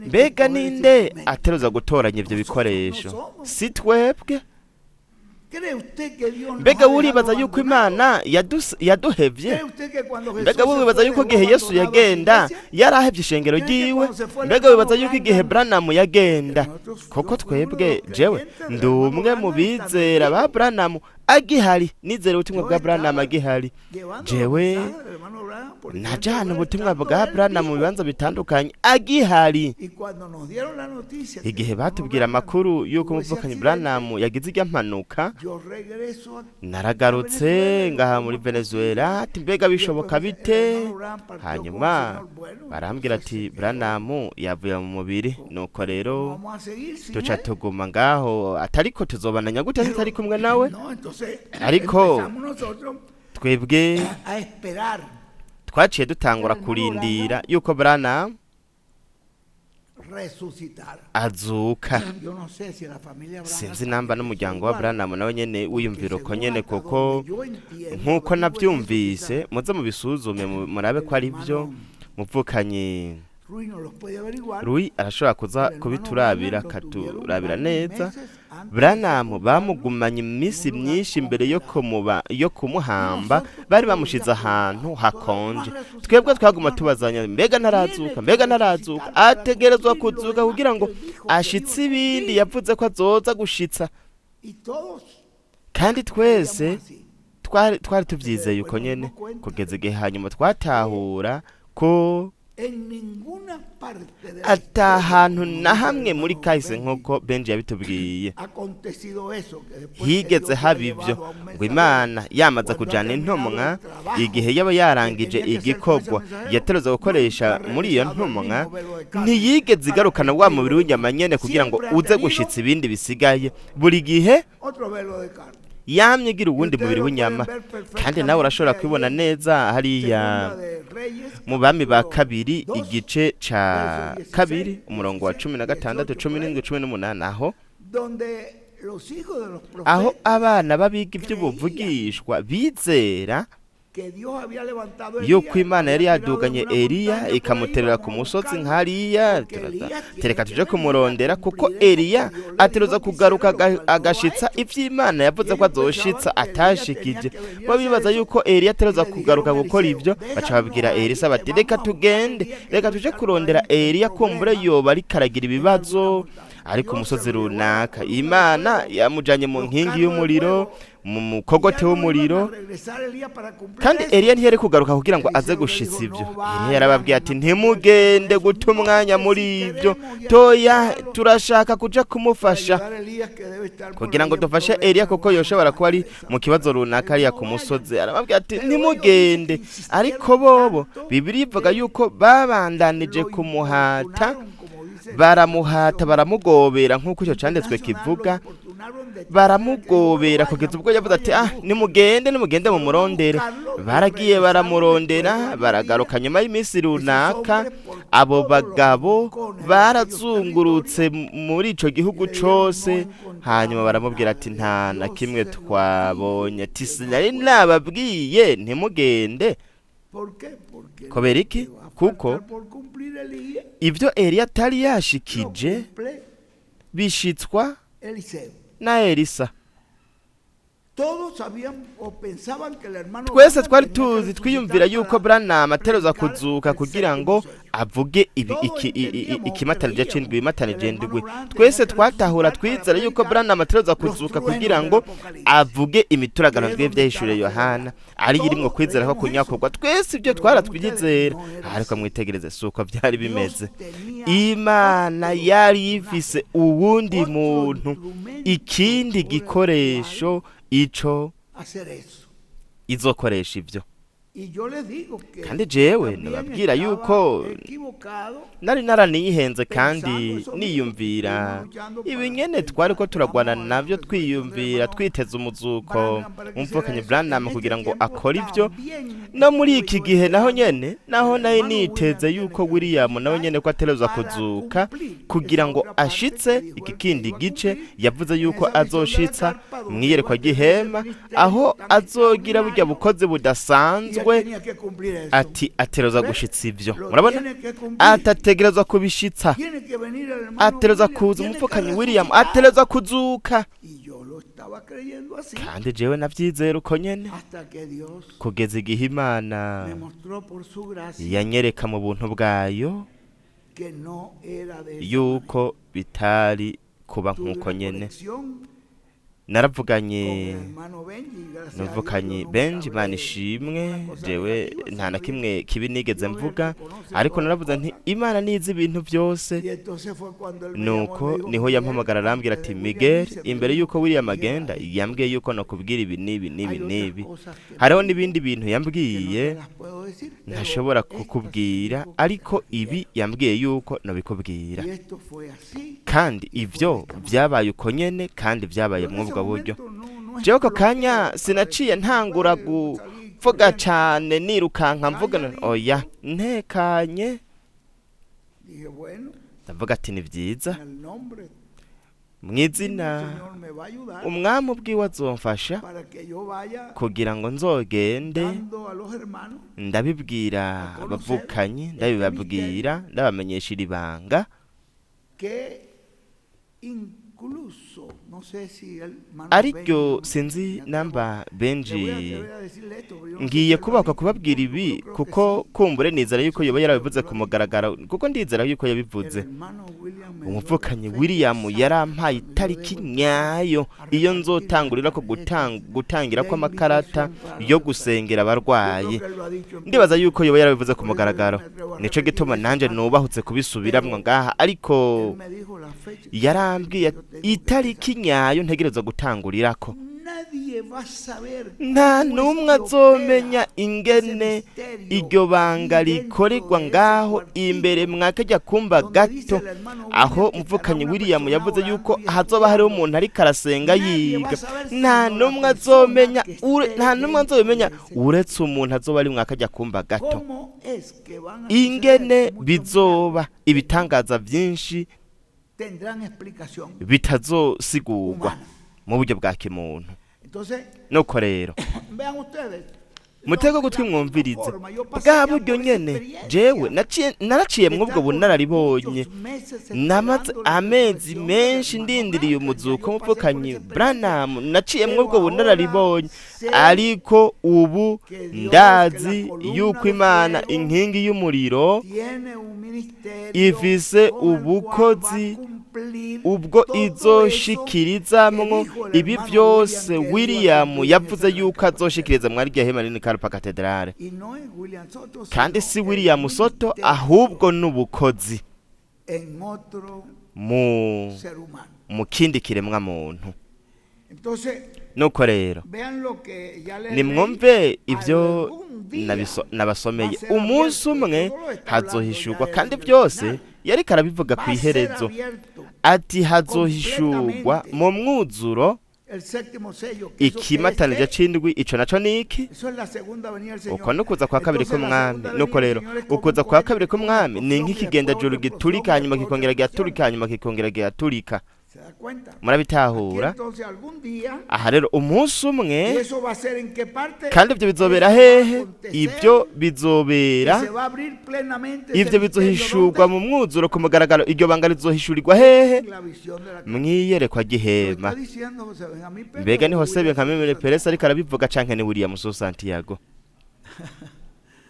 Speaker 2: Mbega ninde ateruza gutoranya ibyo bikoresho? Si twebwe? Mbega wuribaza yuko Imana yaduhevye? Mbega wibaza yuko igihe Yesu yagenda yarahevye ishengero ryiwe? Mbega wibaza yuko igihe Branham yagenda? Koko twebwe, jewe ndi umwe mu bizera ba Branham agihari, nizera ubutumwa bwa Branham agihari. Jewe najana ubutumwa bwa Branham mu bibanza bitandukanye agihari. Igihe batubwira amakuru yuko umuvukanyi Branham yagize irya mpanuka, naragarutse ngaha muri Venezuela, ati mbega bishoboka bite? Hanyuma barambwira ati Branham yavuye mu mubiri. Nuko rero tuca tuguma ngaho, atariko tuzobananya gute tutari kumwe nawe? Ariko twebwe twaciye dutangura kurindira yuko Branham azuka. Sinzi namba n'umuryango wa Branham nawe nyene wiyumvira uko nyene, kuko nk'uko nabyumvise, muze mubisuzume murabe ko ari byo. Muvukanye Rui arashobora kuza kubiturabira, akaturabira neza. Branham bamugumanye iminsi myinshi imbere yo kumuhamba, bari bamushize ahantu hakonje. Twebwe twaguma tubazanya, mbega ntarazuka, mbega ntarazuka? Ategerezwa kuzuka kugira ngo ashitse ibindi yavuze ko azoza gushitsa. Kandi twese twari tubyizeye uko nyene, kugeza igihe hanyuma twatahura ko ata hantu na hamwe muri kahise, nk'uko Benji yabitubwiye, higeze haba ibyo ngo Imana yamaze kujana intumwa, igihe yaba yarangije igikorwa yateruza gukoresha muri iyo ntumwa, ntiyigeze igarukana wa mubiri w'inyama nyene kugira ngo uze gushitsa ibindi bisigaye. Buri gihe yamye igira uwundi mubiri w'inyama. Kandi nawe urashobora kubibona neza hariya mu Bami ba Kabiri, igice ca kabiri, umurongo wa 16, 17, 18, aho abana b'abiga iby'ubuvugishwa bizera yuko Imana yari yaduganye Eliya ikamuterera ku musozi nk'hariya, tereka tuje kumurondera, kuko Eliya ateruza kugaruka agashitsa ivy'Imana yavuze ko azoshitsa atashikije. Bo bibaza yuko Eliya ateruza kugaruka gukora ibyo, baca babwira Elisa bati reka tugende, reka tuje kurondera Eliya, kumbure yoba ariko aragira ibibazo ari ku musozi runaka. Imana yamujanye mu nkingi y'umuriro, mu mukogote w'umuriro, kandi Eliya ntiyari kugaruka kugira ngo aze gushitsa ibyo. Eliya yarababwiye ati ntimugende guta umwanya muri ibyo, toya turashaka kuja kumufasha kugira ngo dufashe Eliya, kuko yoshobora kuba ari mu kibazo runaka ariya ku musozi. Arababwira ati ntimugende, ariko bobo Bibiliya ivuga yuko babandanije kumuhata, baramuhata, baramugobera, nk'uko icyo canditswe kivuga. Baramugobera kugeza ubwo yavuze ati: "Ah, nimugende, nimugende mumurondere." Baragiye baramurondera, baragaruka nyuma y'iminsi runaka. Abo bagabo barazungurutse muri ico gihugu cose, hanyuma baramubwira ati: "Nta na kimwe twabonye." Ati: "Sinari nababwiye ntimugende?" Kubera iki? Kuko ibyo Eliya atari yashikije bishitswa na Elisa. Twese twari tuzi, twiyumvira yuko Branham ateruza kuzuka kugira ngo avuge ibi iki ikimatanije c'indwi, ibimatanije indwi. Twese twatahura, twizera yuko Branham ateruza kuzuka kugira ngo avuge imituragano ndwi Yohana ari irimwo kwizera ko kunyakorwa. Twese ibyo twaratwizera, ariko mwitegereze, si uko byari bimeze. Imana yari ifise uwundi muntu, ikindi gikoresho ico izokoresha ibyo. Kandi jewe nababwira yuko nari naranihenze kandi niyumvira ibi nyene twari ko turagwana navyo, twiyumvira twiteze umuzuko umvukanye Branham kugira ngo akore ibyo. No muri iki gihe naho nyene, naho nari niteze yuko William nawe nyene ko aterezwa kuzuka kugira ngo ashitse iki kindi gice yavuze yuko azoshitsa mwiyerekwa ry'ihema, aho azogira burya bukozi budasanzwe. Ati atereza gushitsa ibyo. Murabona, atategerezwa kubishitsa, atereza kuza umupfukanyi William, atereza kuzuka. Kandi jewe navyizera uko nyene kugeza igihe Imana yanyereka mu buntu bwayo yuko bitari kuba nk'uko nyene. Naravuganye navuganye Benji, Imana ishimwe, jewe nta na kimwe kibi nigeze mvuga, ariko naravuze nti: "Imana nizi ibintu byose." Nuko niho yampamagara, arambwira ati: "Miguel, imbere yuko William agenda yambwiye yuko nakubwira ibi n'ibi n'ibi n'ibi." Hariho n'ibindi bintu yambwiye ntashobora kukubwira, ariko ibi yambwiye yuko nabikubwira. Kandi ibyo byabaye uko nyene, kandi byabaye muri ubwo buryo. Jewe ako kanya sinaciye ntangura kuvuga cane, nirukanka mvuga, oya, ntekanye. Ndavuga ati: "Ni byiza, mu izina Umwami ubwiwe azomfasha kugira ngo nzogende ndabibwira abavukanyi, ndabibabwira, ndabamenyesha iri banga." Ariryo sinzi namba Benji, ngiye kubakwa kubabwira ibi, kuko kumbure nizera yuko yoba yarabivuze ku mugaragaro, kuko ndizera yuko yabivuze. Umuvukanyi William yarampaye itariki nyayo iyo nzotangurira ko gutangira kw'amakarata yo gusengera abarwayi. Ndibaza yuko yoba yarabivuze ku mugaragaro, nico gituma nanje nubahutse kubisubiramwo ngaha. Ariko yarambwiye itariki nyayo ntegerezwa gutangurirako. Nta n'umwe azomenya ingene iryo banga rikorerwa ngaho imbere mwakajya kumba gato, aho muvukanye William yavuze yuko hazoba hariho umuntu ariko arasenga yiga. Nta n'umwe azomenya, nta n'umwe azomenya uretse umuntu azoba ari mwakajya kumba gato, ingene bizoba ibitangaza byinshi bitazosigurwa mu buryo bwa kimuntu. Nuko rero mutego gutwi mwumvirize, bwa buryo nyene jewe naraciye mw'ubwo bunararibonye. Namaze amezi menshi ndindiriye umuzuko mupfukanyi Branham, naciye mw'ubwo bunararibonye, ariko ubu ndazi yuko Imana inkingi y'umuriro ifise ubukozi ubwo izoshikirizamwo ibi byose William yavuze yuko azoshikiriza mwari rya hema rinini Karupa Katedrale. Kandi si William Soto, ahubwo n'ubukozi mu kindi kiremwa muntu. Nuko rero nimwumve ibyo nabasomeye: umunsi umwe hazohishurwa, kandi byose yariko arabivuga ku iherezo, ati hazohishurwa mu mwuzuro.
Speaker 1: El séptimo sello, que eso que es
Speaker 2: Ikimatanije
Speaker 1: qué?
Speaker 2: c'indwi, ico naco ni iki?
Speaker 1: Eso es la segunda venida del
Speaker 2: Uko
Speaker 1: Señor.
Speaker 2: ni ukuza kwa kabiri
Speaker 1: Entonces la
Speaker 2: k'umwami.
Speaker 1: segunda
Speaker 2: Nuko
Speaker 1: venida del
Speaker 2: rero
Speaker 1: Señor es como un
Speaker 2: ukuza kwa
Speaker 1: cohete
Speaker 2: kabiri
Speaker 1: que tiene una
Speaker 2: k'umwami ni
Speaker 1: explosión y después
Speaker 2: nk'ikigendajuru
Speaker 1: otra explosión y
Speaker 2: giturika, hanyuma
Speaker 1: después otra
Speaker 2: kikongera
Speaker 1: explosión.
Speaker 2: gigaturika, hanyuma kikongera gigaturika.
Speaker 1: ¿Se da cuenta? Aquí
Speaker 2: Murabitahura?
Speaker 1: entonces algún día,
Speaker 2: Aha rero umunsi
Speaker 1: ¿y
Speaker 2: umwe,
Speaker 1: eso va a ser en qué parte?
Speaker 2: kandi ibyo bizobera
Speaker 1: Eso va a
Speaker 2: hehe?
Speaker 1: acontecer,
Speaker 2: Ibyo
Speaker 1: que
Speaker 2: bizobera,
Speaker 1: se va a abrir plenamente ese
Speaker 2: ivyo
Speaker 1: misterio,
Speaker 2: bizohishurwa
Speaker 1: ¿dónde?
Speaker 2: mu mwuzuro ku mugaragaro. Iryo banga rizohishurirwa hehe?
Speaker 1: En la visión de la carne.
Speaker 2: Mwiyerekwa
Speaker 1: Lo
Speaker 2: ry'ihema.
Speaker 1: está diciendo José Benjamín Pérez
Speaker 2: Mbega
Speaker 1: o
Speaker 2: ni Jose
Speaker 1: William
Speaker 2: Benjamin
Speaker 1: Soto
Speaker 2: Perez
Speaker 1: Santiago.
Speaker 2: ariko arabivuga canke ni William So Santiago?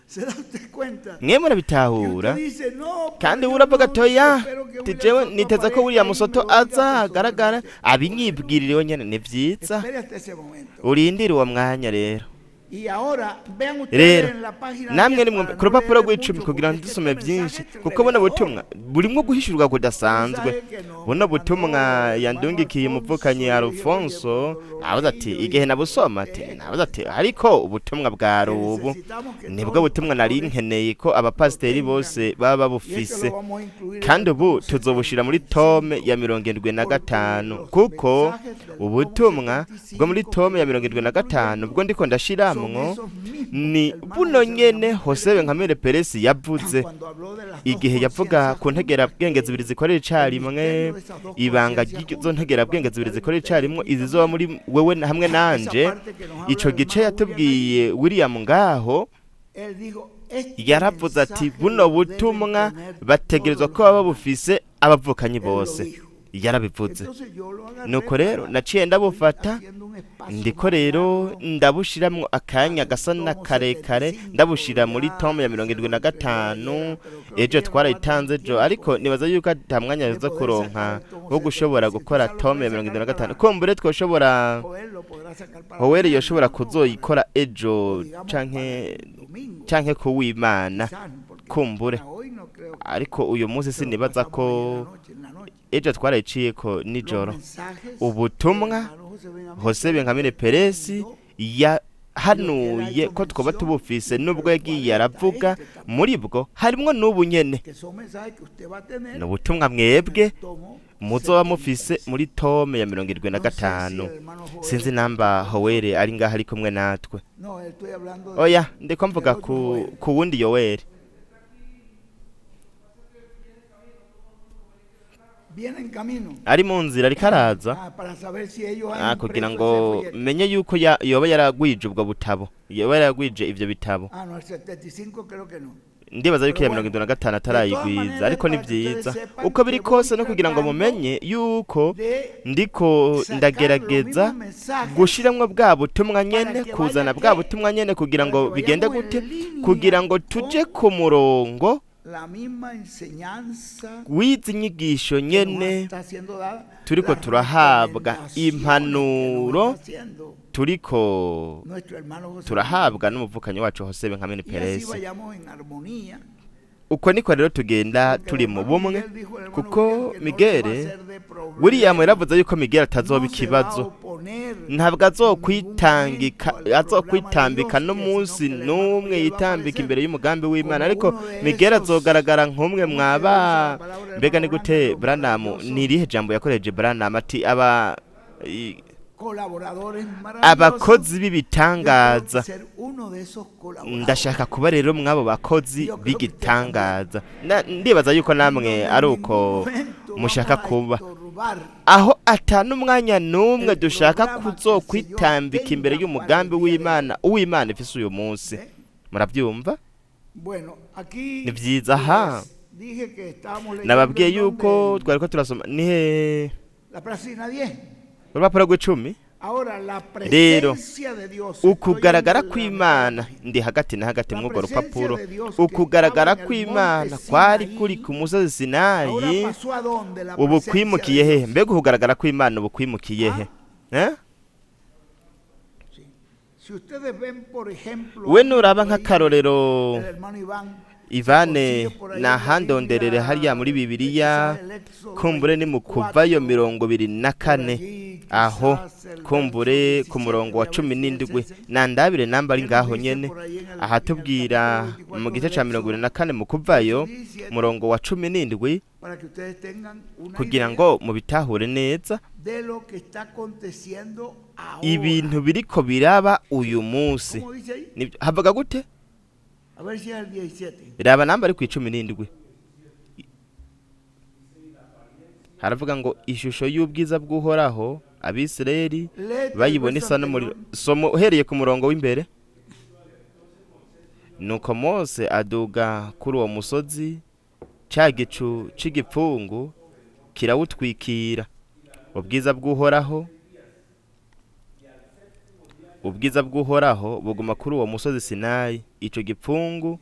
Speaker 1: ¿Se da usted cuenta?
Speaker 2: Mwe
Speaker 1: Y
Speaker 2: murabitahura?
Speaker 1: usted dice, no, pero
Speaker 2: Kandi
Speaker 1: yo
Speaker 2: uravuga
Speaker 1: no
Speaker 2: ati oya,
Speaker 1: espero que
Speaker 2: ti
Speaker 1: William
Speaker 2: jewe
Speaker 1: Soto
Speaker 2: niteze ko
Speaker 1: aparezca
Speaker 2: William
Speaker 1: ahí y me
Speaker 2: Soto
Speaker 1: lo diga
Speaker 2: aza agaragara
Speaker 1: personalmente.
Speaker 2: abinyibwirire nyene. Ni vyiza,
Speaker 1: Espere hasta ese momento.
Speaker 2: urindire uwo mwanya rero.
Speaker 1: Y ahora, vean ustedes
Speaker 2: Rero
Speaker 1: en la página
Speaker 2: namwe
Speaker 1: 10
Speaker 2: nimwe
Speaker 1: para
Speaker 2: ku
Speaker 1: no
Speaker 2: rupapuro
Speaker 1: leerles
Speaker 2: rw'icumi
Speaker 1: mucho,
Speaker 2: kugira
Speaker 1: porque
Speaker 2: ngo
Speaker 1: es que
Speaker 2: dusome
Speaker 1: este
Speaker 2: byinshi,
Speaker 1: mensaje es
Speaker 2: kuko buno
Speaker 1: revelador.
Speaker 2: butumwa burimwo guhishurwa
Speaker 1: Un
Speaker 2: kudasanzwe.
Speaker 1: mensaje que nos
Speaker 2: Buno
Speaker 1: mandó
Speaker 2: butumwa
Speaker 1: el hermano
Speaker 2: yandungikiye
Speaker 1: Alfonso,
Speaker 2: umuvukanyi
Speaker 1: y yo dije, oye,
Speaker 2: Alfonso,
Speaker 1: cuando lo
Speaker 2: navuze
Speaker 1: leí,
Speaker 2: ati
Speaker 1: yo
Speaker 2: igihe
Speaker 1: dije,
Speaker 2: nabusoma, ati
Speaker 1: ¿qué es
Speaker 2: navuze ati ariko ubutumwa bwari
Speaker 1: Que
Speaker 2: ubu
Speaker 1: necesitamos que
Speaker 2: nibwo
Speaker 1: todos los
Speaker 2: butumwa nari
Speaker 1: pastores
Speaker 2: nkeneye ko
Speaker 1: lo
Speaker 2: abapasiteri
Speaker 1: tengan.
Speaker 2: bose baba
Speaker 1: Y esto
Speaker 2: babufise,
Speaker 1: lo vamos a incluir en
Speaker 2: kandi
Speaker 1: el
Speaker 2: ubu
Speaker 1: tomo
Speaker 2: tuzobushira muri tome
Speaker 1: 75,
Speaker 2: ya 75,
Speaker 1: porque los
Speaker 2: kuko
Speaker 1: mensajes del tomo
Speaker 2: ubutumwa bwo muri
Speaker 1: 75
Speaker 2: tome
Speaker 1: que
Speaker 2: ya
Speaker 1: yo
Speaker 2: mirongo
Speaker 1: estoy
Speaker 2: irindwi na gatanu
Speaker 1: incluyendo
Speaker 2: bwo ndiko
Speaker 1: son
Speaker 2: ndashiramwo
Speaker 1: esos mismos
Speaker 2: ni
Speaker 1: que el hermano
Speaker 2: buno
Speaker 1: José
Speaker 2: nyene
Speaker 1: Benjamín
Speaker 2: Jose
Speaker 1: Pérez
Speaker 2: Benjamin Perez yavuze
Speaker 1: cuando habló de las dos
Speaker 2: igihe yavuga
Speaker 1: conciencias
Speaker 2: ku
Speaker 1: juntas,
Speaker 2: ntegerabwenge
Speaker 1: que
Speaker 2: zibiri zikorera
Speaker 1: el
Speaker 2: icarimwe,
Speaker 1: misterio de esas dos
Speaker 2: ibanga
Speaker 1: conciencias
Speaker 2: ry'izo
Speaker 1: juntas que va a
Speaker 2: ntegerabwenge zibiri
Speaker 1: estar en
Speaker 2: zikorera
Speaker 1: ustedes
Speaker 2: icarimwe,
Speaker 1: y en mí
Speaker 2: izizoba
Speaker 1: también.
Speaker 2: muri wewe hamwe
Speaker 1: Esa
Speaker 2: nanje.
Speaker 1: parte que nos habla
Speaker 2: Ico
Speaker 1: el
Speaker 2: gice
Speaker 1: hermano William ahí,
Speaker 2: yatubwiye William ngaho,
Speaker 1: él dijo, este
Speaker 2: yaravuze ati
Speaker 1: mensaje
Speaker 2: buno
Speaker 1: lo deben
Speaker 2: butumwa
Speaker 1: tener todos
Speaker 2: bategerezwa
Speaker 1: los
Speaker 2: ko baba
Speaker 1: hermanos.
Speaker 2: babufise abavukanyi
Speaker 1: Él lo
Speaker 2: bose.
Speaker 1: dijo.
Speaker 2: Yarabivuze.
Speaker 1: Entonces yo lo agarré
Speaker 2: Nuko rero
Speaker 1: para
Speaker 2: naciye
Speaker 1: ir
Speaker 2: ndabufata,
Speaker 1: haciendo un espacio
Speaker 2: ndiko
Speaker 1: más
Speaker 2: rero
Speaker 1: largo
Speaker 2: ndabushiramwo akanya
Speaker 1: al
Speaker 2: gasa na
Speaker 1: tomo
Speaker 2: karekare,
Speaker 1: 75,
Speaker 2: ndabushira muri
Speaker 1: ya
Speaker 2: tome ya
Speaker 1: se
Speaker 2: mirongo
Speaker 1: lo
Speaker 2: irindwi na
Speaker 1: entregó
Speaker 2: gatanu.
Speaker 1: ayer, pero creo que
Speaker 2: Ejo
Speaker 1: ella no va a tener
Speaker 2: twarayitanze ejo,
Speaker 1: tiempo
Speaker 2: ariko nibaza yuko ata mwanya
Speaker 1: de
Speaker 2: aza
Speaker 1: poder
Speaker 2: kuronka
Speaker 1: sacar el tomo
Speaker 2: wo gushobora
Speaker 1: 75.
Speaker 2: gukora
Speaker 1: Quizá lo
Speaker 2: tome ya
Speaker 1: puede
Speaker 2: mirongo irindwi
Speaker 1: sacar
Speaker 2: na gatanu.
Speaker 1: para
Speaker 2: Kumbure twoshobora,
Speaker 1: Joel lo podrá sacar para
Speaker 2: Howeri
Speaker 1: mañana,
Speaker 2: yoshobora
Speaker 1: ¿no? Para,
Speaker 2: kuzoyikora
Speaker 1: o
Speaker 2: ejo
Speaker 1: digamos para
Speaker 2: canke
Speaker 1: el domingo,
Speaker 2: canke kuwimana,
Speaker 1: quizás, porque
Speaker 2: kumbure.
Speaker 1: para hoy no creo que
Speaker 2: Ariko uyu munsi
Speaker 1: se lo
Speaker 2: sinibaza
Speaker 1: pasamos
Speaker 2: ko
Speaker 1: ayer anoche, en la noche.
Speaker 2: ejo twarayiciyeko
Speaker 1: Los
Speaker 2: nijoro.
Speaker 1: mensajes del
Speaker 2: Ubutumwa
Speaker 1: hermano José Benjamín
Speaker 2: Jose
Speaker 1: Pérez
Speaker 2: Benjamin Perez
Speaker 1: recomendó y lo que él ha
Speaker 2: yahanuye
Speaker 1: hecho
Speaker 2: ko twoba
Speaker 1: mención,
Speaker 2: tubufise,
Speaker 1: entre
Speaker 2: nubwo
Speaker 1: los
Speaker 2: yagiye
Speaker 1: cuales está
Speaker 2: aravuga,
Speaker 1: este también,
Speaker 2: muri bwo harimwo n'ubu nyene.
Speaker 1: que son mensajes que usted va a tener
Speaker 2: Ni ubutumwa
Speaker 1: en
Speaker 2: mwebwe
Speaker 1: el tomo
Speaker 2: muzoba mufise
Speaker 1: 75.
Speaker 2: muri tome ya 75.
Speaker 1: No sé si el hermano Joel
Speaker 2: Sinzi
Speaker 1: está
Speaker 2: namba
Speaker 1: con nosotros.
Speaker 2: Howeri ari ngaho ari kumwe natwe.
Speaker 1: No, estoy hablando de,
Speaker 2: Oya, ndiko
Speaker 1: del
Speaker 2: mvuga
Speaker 1: otro
Speaker 2: ku
Speaker 1: Joel.
Speaker 2: ku wundi Yoweri.
Speaker 1: Viene en camino.
Speaker 2: Ari mu nzira ariko araza.
Speaker 1: Ah, para saber si ellos han
Speaker 2: Kugira
Speaker 1: impreso
Speaker 2: ngo
Speaker 1: ese folleto.
Speaker 2: menye yuko yoba yaragwije ubwo butabo, yoba yaragwije ivyo bitabo.
Speaker 1: Ah, no, el 75 creo que no.
Speaker 2: Ndibaza yuko
Speaker 1: Pero
Speaker 2: iya
Speaker 1: bueno,
Speaker 2: 75
Speaker 1: de todas
Speaker 2: atarayigwiza,
Speaker 1: maneras,
Speaker 2: ariko ni
Speaker 1: para que ustedes
Speaker 2: vyiza
Speaker 1: sepan
Speaker 2: uko biri
Speaker 1: que voy
Speaker 2: kose, no kugira ngo
Speaker 1: tratando
Speaker 2: mumenye yuko
Speaker 1: de
Speaker 2: ndiko
Speaker 1: sacar los
Speaker 2: ndagerageza
Speaker 1: mismos mensajes
Speaker 2: gushiramwo bwa butumwa
Speaker 1: para
Speaker 2: nyene,
Speaker 1: que
Speaker 2: kuzana
Speaker 1: vaya
Speaker 2: bwa
Speaker 1: qué,
Speaker 2: butumwa nyene kugira
Speaker 1: para
Speaker 2: ngo
Speaker 1: que
Speaker 2: bigende
Speaker 1: vayamos
Speaker 2: gute,
Speaker 1: en línea
Speaker 2: kugira ngo tuje
Speaker 1: con
Speaker 2: ku murongo
Speaker 1: la misma enseñanza
Speaker 2: w'izi nyigisho
Speaker 1: que nos
Speaker 2: nyene
Speaker 1: está siendo dada,
Speaker 2: turiko
Speaker 1: las
Speaker 2: turahabwa,
Speaker 1: recomendaciones que nos
Speaker 2: impanuro
Speaker 1: está haciendo
Speaker 2: turiko
Speaker 1: nuestro hermano José Benjamín.
Speaker 2: turahabwa n'umuvukanyi wacu Jose Benjamin
Speaker 1: Y así
Speaker 2: Perez.
Speaker 1: vayamos en armonía,
Speaker 2: Uko niko rero tugenda
Speaker 1: porque el
Speaker 2: turi mu
Speaker 1: hermano
Speaker 2: bumwe,
Speaker 1: Miguel dijo, el hermano
Speaker 2: kuko
Speaker 1: Miguel, que no le va a
Speaker 2: Miguel
Speaker 1: ser de
Speaker 2: William
Speaker 1: problema,
Speaker 2: yaravuze yuko Miguel atazoba
Speaker 1: no se va a
Speaker 2: ikibazo,
Speaker 1: oponer
Speaker 2: ntabwo
Speaker 1: en ningún
Speaker 2: azokwitangika
Speaker 1: momento al programa de
Speaker 2: azokwitambika
Speaker 1: Dios, que sino
Speaker 2: n'umunsi
Speaker 1: que el hermano
Speaker 2: n'umwe
Speaker 1: Miguel va a
Speaker 2: yitambika
Speaker 1: aparecer
Speaker 2: imbere y'umugambi w'Imana,
Speaker 1: como
Speaker 2: ariko
Speaker 1: uno de
Speaker 2: Miguel
Speaker 1: esos,
Speaker 2: azogaragara nk'umwe
Speaker 1: ¿cómo se dice la
Speaker 2: mwaba.
Speaker 1: palabra,
Speaker 2: Mbega
Speaker 1: hermano
Speaker 2: ni
Speaker 1: Branham?
Speaker 2: gute
Speaker 1: Los
Speaker 2: Branham,
Speaker 1: maravillosos
Speaker 2: ni irihe jambo yakoresheje Branham ati aba
Speaker 1: colaboradores maravillosos?
Speaker 2: abakozi
Speaker 1: Yo creo
Speaker 2: b'ibitangaza.
Speaker 1: ser uno de esos colaboradores.
Speaker 2: Ndashaka kuba rero mw'abo bakozi
Speaker 1: Yo creo que usted también.
Speaker 2: b'igitangaza. Ndibaza yuko
Speaker 1: En
Speaker 2: namwe
Speaker 1: donde
Speaker 2: ari
Speaker 1: en
Speaker 2: uko
Speaker 1: ningún momento
Speaker 2: mushaka
Speaker 1: vamos a
Speaker 2: kuba,
Speaker 1: estorbar
Speaker 2: aho ata n'umwanya n'umwe
Speaker 1: el
Speaker 2: dushaka
Speaker 1: programa que el Señor
Speaker 2: kuzokwitambika imbere
Speaker 1: tenga para
Speaker 2: y'umugambi
Speaker 1: el día de hoy.
Speaker 2: w'Imana, uw'Imana ifise uyu munsi.
Speaker 1: ¿Eh?
Speaker 2: Murabyumva?
Speaker 1: Bueno,
Speaker 2: Ni
Speaker 1: aquí
Speaker 2: vyiza aha.
Speaker 1: les dije que estábamos leyendo
Speaker 2: Nababwiye
Speaker 1: en
Speaker 2: yuko
Speaker 1: donde,
Speaker 2: twariko turasoma ni he?
Speaker 1: la página 10.
Speaker 2: Urupapuro rw'icumi.
Speaker 1: Ahora, la
Speaker 2: Rero
Speaker 1: presencia de Dios, estoy en
Speaker 2: ukugaragara
Speaker 1: la mitad de la
Speaker 2: kw'Imana,
Speaker 1: página.
Speaker 2: ndi hagati na hagati
Speaker 1: La
Speaker 2: mw'urwo
Speaker 1: presencia
Speaker 2: rupapuro,
Speaker 1: de Dios que estaba
Speaker 2: ukugaragara
Speaker 1: en el monte
Speaker 2: kw'Imana kwari kuri
Speaker 1: Sinaí,
Speaker 2: ku musozi
Speaker 1: ahora
Speaker 2: Sinayi,
Speaker 1: pasó a dónde la
Speaker 2: ubu
Speaker 1: presencia de
Speaker 2: kwimukiye hehe?
Speaker 1: Dios.
Speaker 2: Mbega ukugaragara kw'Imana ubu kwimukiye he?
Speaker 1: Ah,
Speaker 2: Eh?
Speaker 1: sí. Si ustedes ven, por ejemplo,
Speaker 2: We
Speaker 1: ahí
Speaker 2: nuraba
Speaker 1: por ahí,
Speaker 2: nk'akarorero,
Speaker 1: el hermano Iván se
Speaker 2: Ivane
Speaker 1: consigue por ahí en la
Speaker 2: nahandonderere hariya muri
Speaker 1: Biblia,
Speaker 2: Bibiliya,
Speaker 1: quizás el Éxodo
Speaker 2: kumbure ni mu kuvayo
Speaker 1: 24,
Speaker 2: mirongo ibiri na
Speaker 1: por
Speaker 2: kane
Speaker 1: allí
Speaker 2: Aho
Speaker 1: quizás el
Speaker 2: kumbure
Speaker 1: verso
Speaker 2: ku murongo
Speaker 1: 17,
Speaker 2: wa
Speaker 1: a ver
Speaker 2: cumi
Speaker 1: si es
Speaker 2: n'indwi
Speaker 1: ese,
Speaker 2: nandabire namba ari
Speaker 1: que nos
Speaker 2: ngaho
Speaker 1: dice
Speaker 2: nyene
Speaker 1: por ahí en el
Speaker 2: ahatubwira
Speaker 1: capítulo
Speaker 2: mu
Speaker 1: 24
Speaker 2: gice
Speaker 1: del
Speaker 2: ca 24
Speaker 1: Éxodo,
Speaker 2: mu kuvayo
Speaker 1: 17,
Speaker 2: murongo wa 17
Speaker 1: para que ustedes tengan una
Speaker 2: kugira
Speaker 1: idea
Speaker 2: ngo mubitahure neza
Speaker 1: de lo que está aconteciendo ahora.
Speaker 2: ibintu biriko biraba uyu munsi.
Speaker 1: ¿Cómo dice ahí?
Speaker 2: Nibyo, havuga gute?
Speaker 1: A ver si es el 17.
Speaker 2: Raba namba ari ku 17. Haravuga ngo ishusho y'ubwiza bw'Uhoraho Abisirayeli
Speaker 1: Léete el
Speaker 2: bayibona
Speaker 1: verso
Speaker 2: isa n'umuriro.
Speaker 1: anterior.
Speaker 2: Soma uhereye ku murongo w'imbere. Nuko Mose aduga kuri uwo musozi, ca gicu c'igipfungu kirawutwikira. Ubwiza bw'Uhoraho buguma kuri uwo musozi Sinayi. Ico gipfungu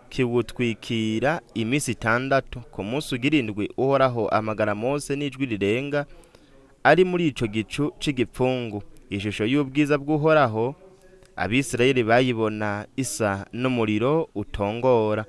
Speaker 2: kiwutwikira iminsi 6. Ku munsi ugira indwi Uhoraho amagara Mose n'ijwi rirenga ari muri ico gicu c'igipfungu. Ishusho y'ubwiza bw'Uhoraho Abisirayeli bayibona isa n'umuriro utongora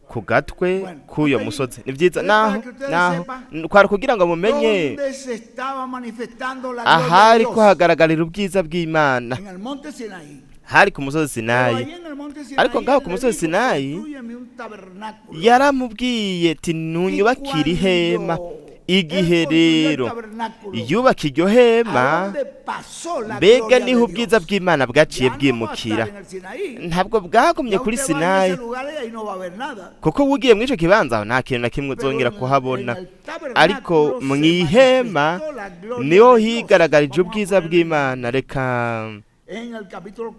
Speaker 2: ku gatwe
Speaker 1: Bueno,
Speaker 2: k'uyo
Speaker 1: hasta ahí.
Speaker 2: musozi. Ni vyiza
Speaker 1: Es
Speaker 2: naho
Speaker 1: para que ustedes
Speaker 2: naho
Speaker 1: sepan
Speaker 2: kwari kugira ngo mumenye
Speaker 1: dónde se estaba manifestando la gloria de
Speaker 2: ahari ko
Speaker 1: Dios.
Speaker 2: hagaragarira ubwiza bw'Imana
Speaker 1: En el monte Sinaí.
Speaker 2: hari ku musozi
Speaker 1: Pero
Speaker 2: Sinayi.
Speaker 1: ahí en el monte Sinaí,
Speaker 2: Ariko ngaho
Speaker 1: él
Speaker 2: ku
Speaker 1: le
Speaker 2: musozi
Speaker 1: dijo,
Speaker 2: Sinayi
Speaker 1: "Construyeme un tabernáculo".
Speaker 2: yaramubwiye ati
Speaker 1: Y
Speaker 2: ntunyubakire ihema.
Speaker 1: cuando él
Speaker 2: Igihe
Speaker 1: construyó el
Speaker 2: rero
Speaker 1: tabernáculo,
Speaker 2: yubaka iryo
Speaker 1: ¿a
Speaker 2: hema,
Speaker 1: dónde pasó la
Speaker 2: mbega
Speaker 1: gloria
Speaker 2: niho
Speaker 1: de
Speaker 2: ubwiza
Speaker 1: Dios?
Speaker 2: bw'Imana bwaciye
Speaker 1: Ya no va a
Speaker 2: bwimukira.
Speaker 1: estar en el Sinaí.
Speaker 2: Ntabwo bwagumye
Speaker 1: Ya
Speaker 2: kuri
Speaker 1: usted va en
Speaker 2: Sinayi,
Speaker 1: ese lugar y ahí no va a ver nada.
Speaker 2: kuko ugiye muri ico kibanza aho nta kintu na kimwe
Speaker 1: Pero
Speaker 2: uzongera
Speaker 1: en el, en
Speaker 2: kuhabona.
Speaker 1: el
Speaker 2: Ariko
Speaker 1: tabernáculo
Speaker 2: mu
Speaker 1: se
Speaker 2: ihema
Speaker 1: manifestó la gloria
Speaker 2: niho
Speaker 1: de Dios.
Speaker 2: higaragarije
Speaker 1: Vamos a
Speaker 2: ubwiza
Speaker 1: poner en,
Speaker 2: bw'Imana. Reka
Speaker 1: en el capítulo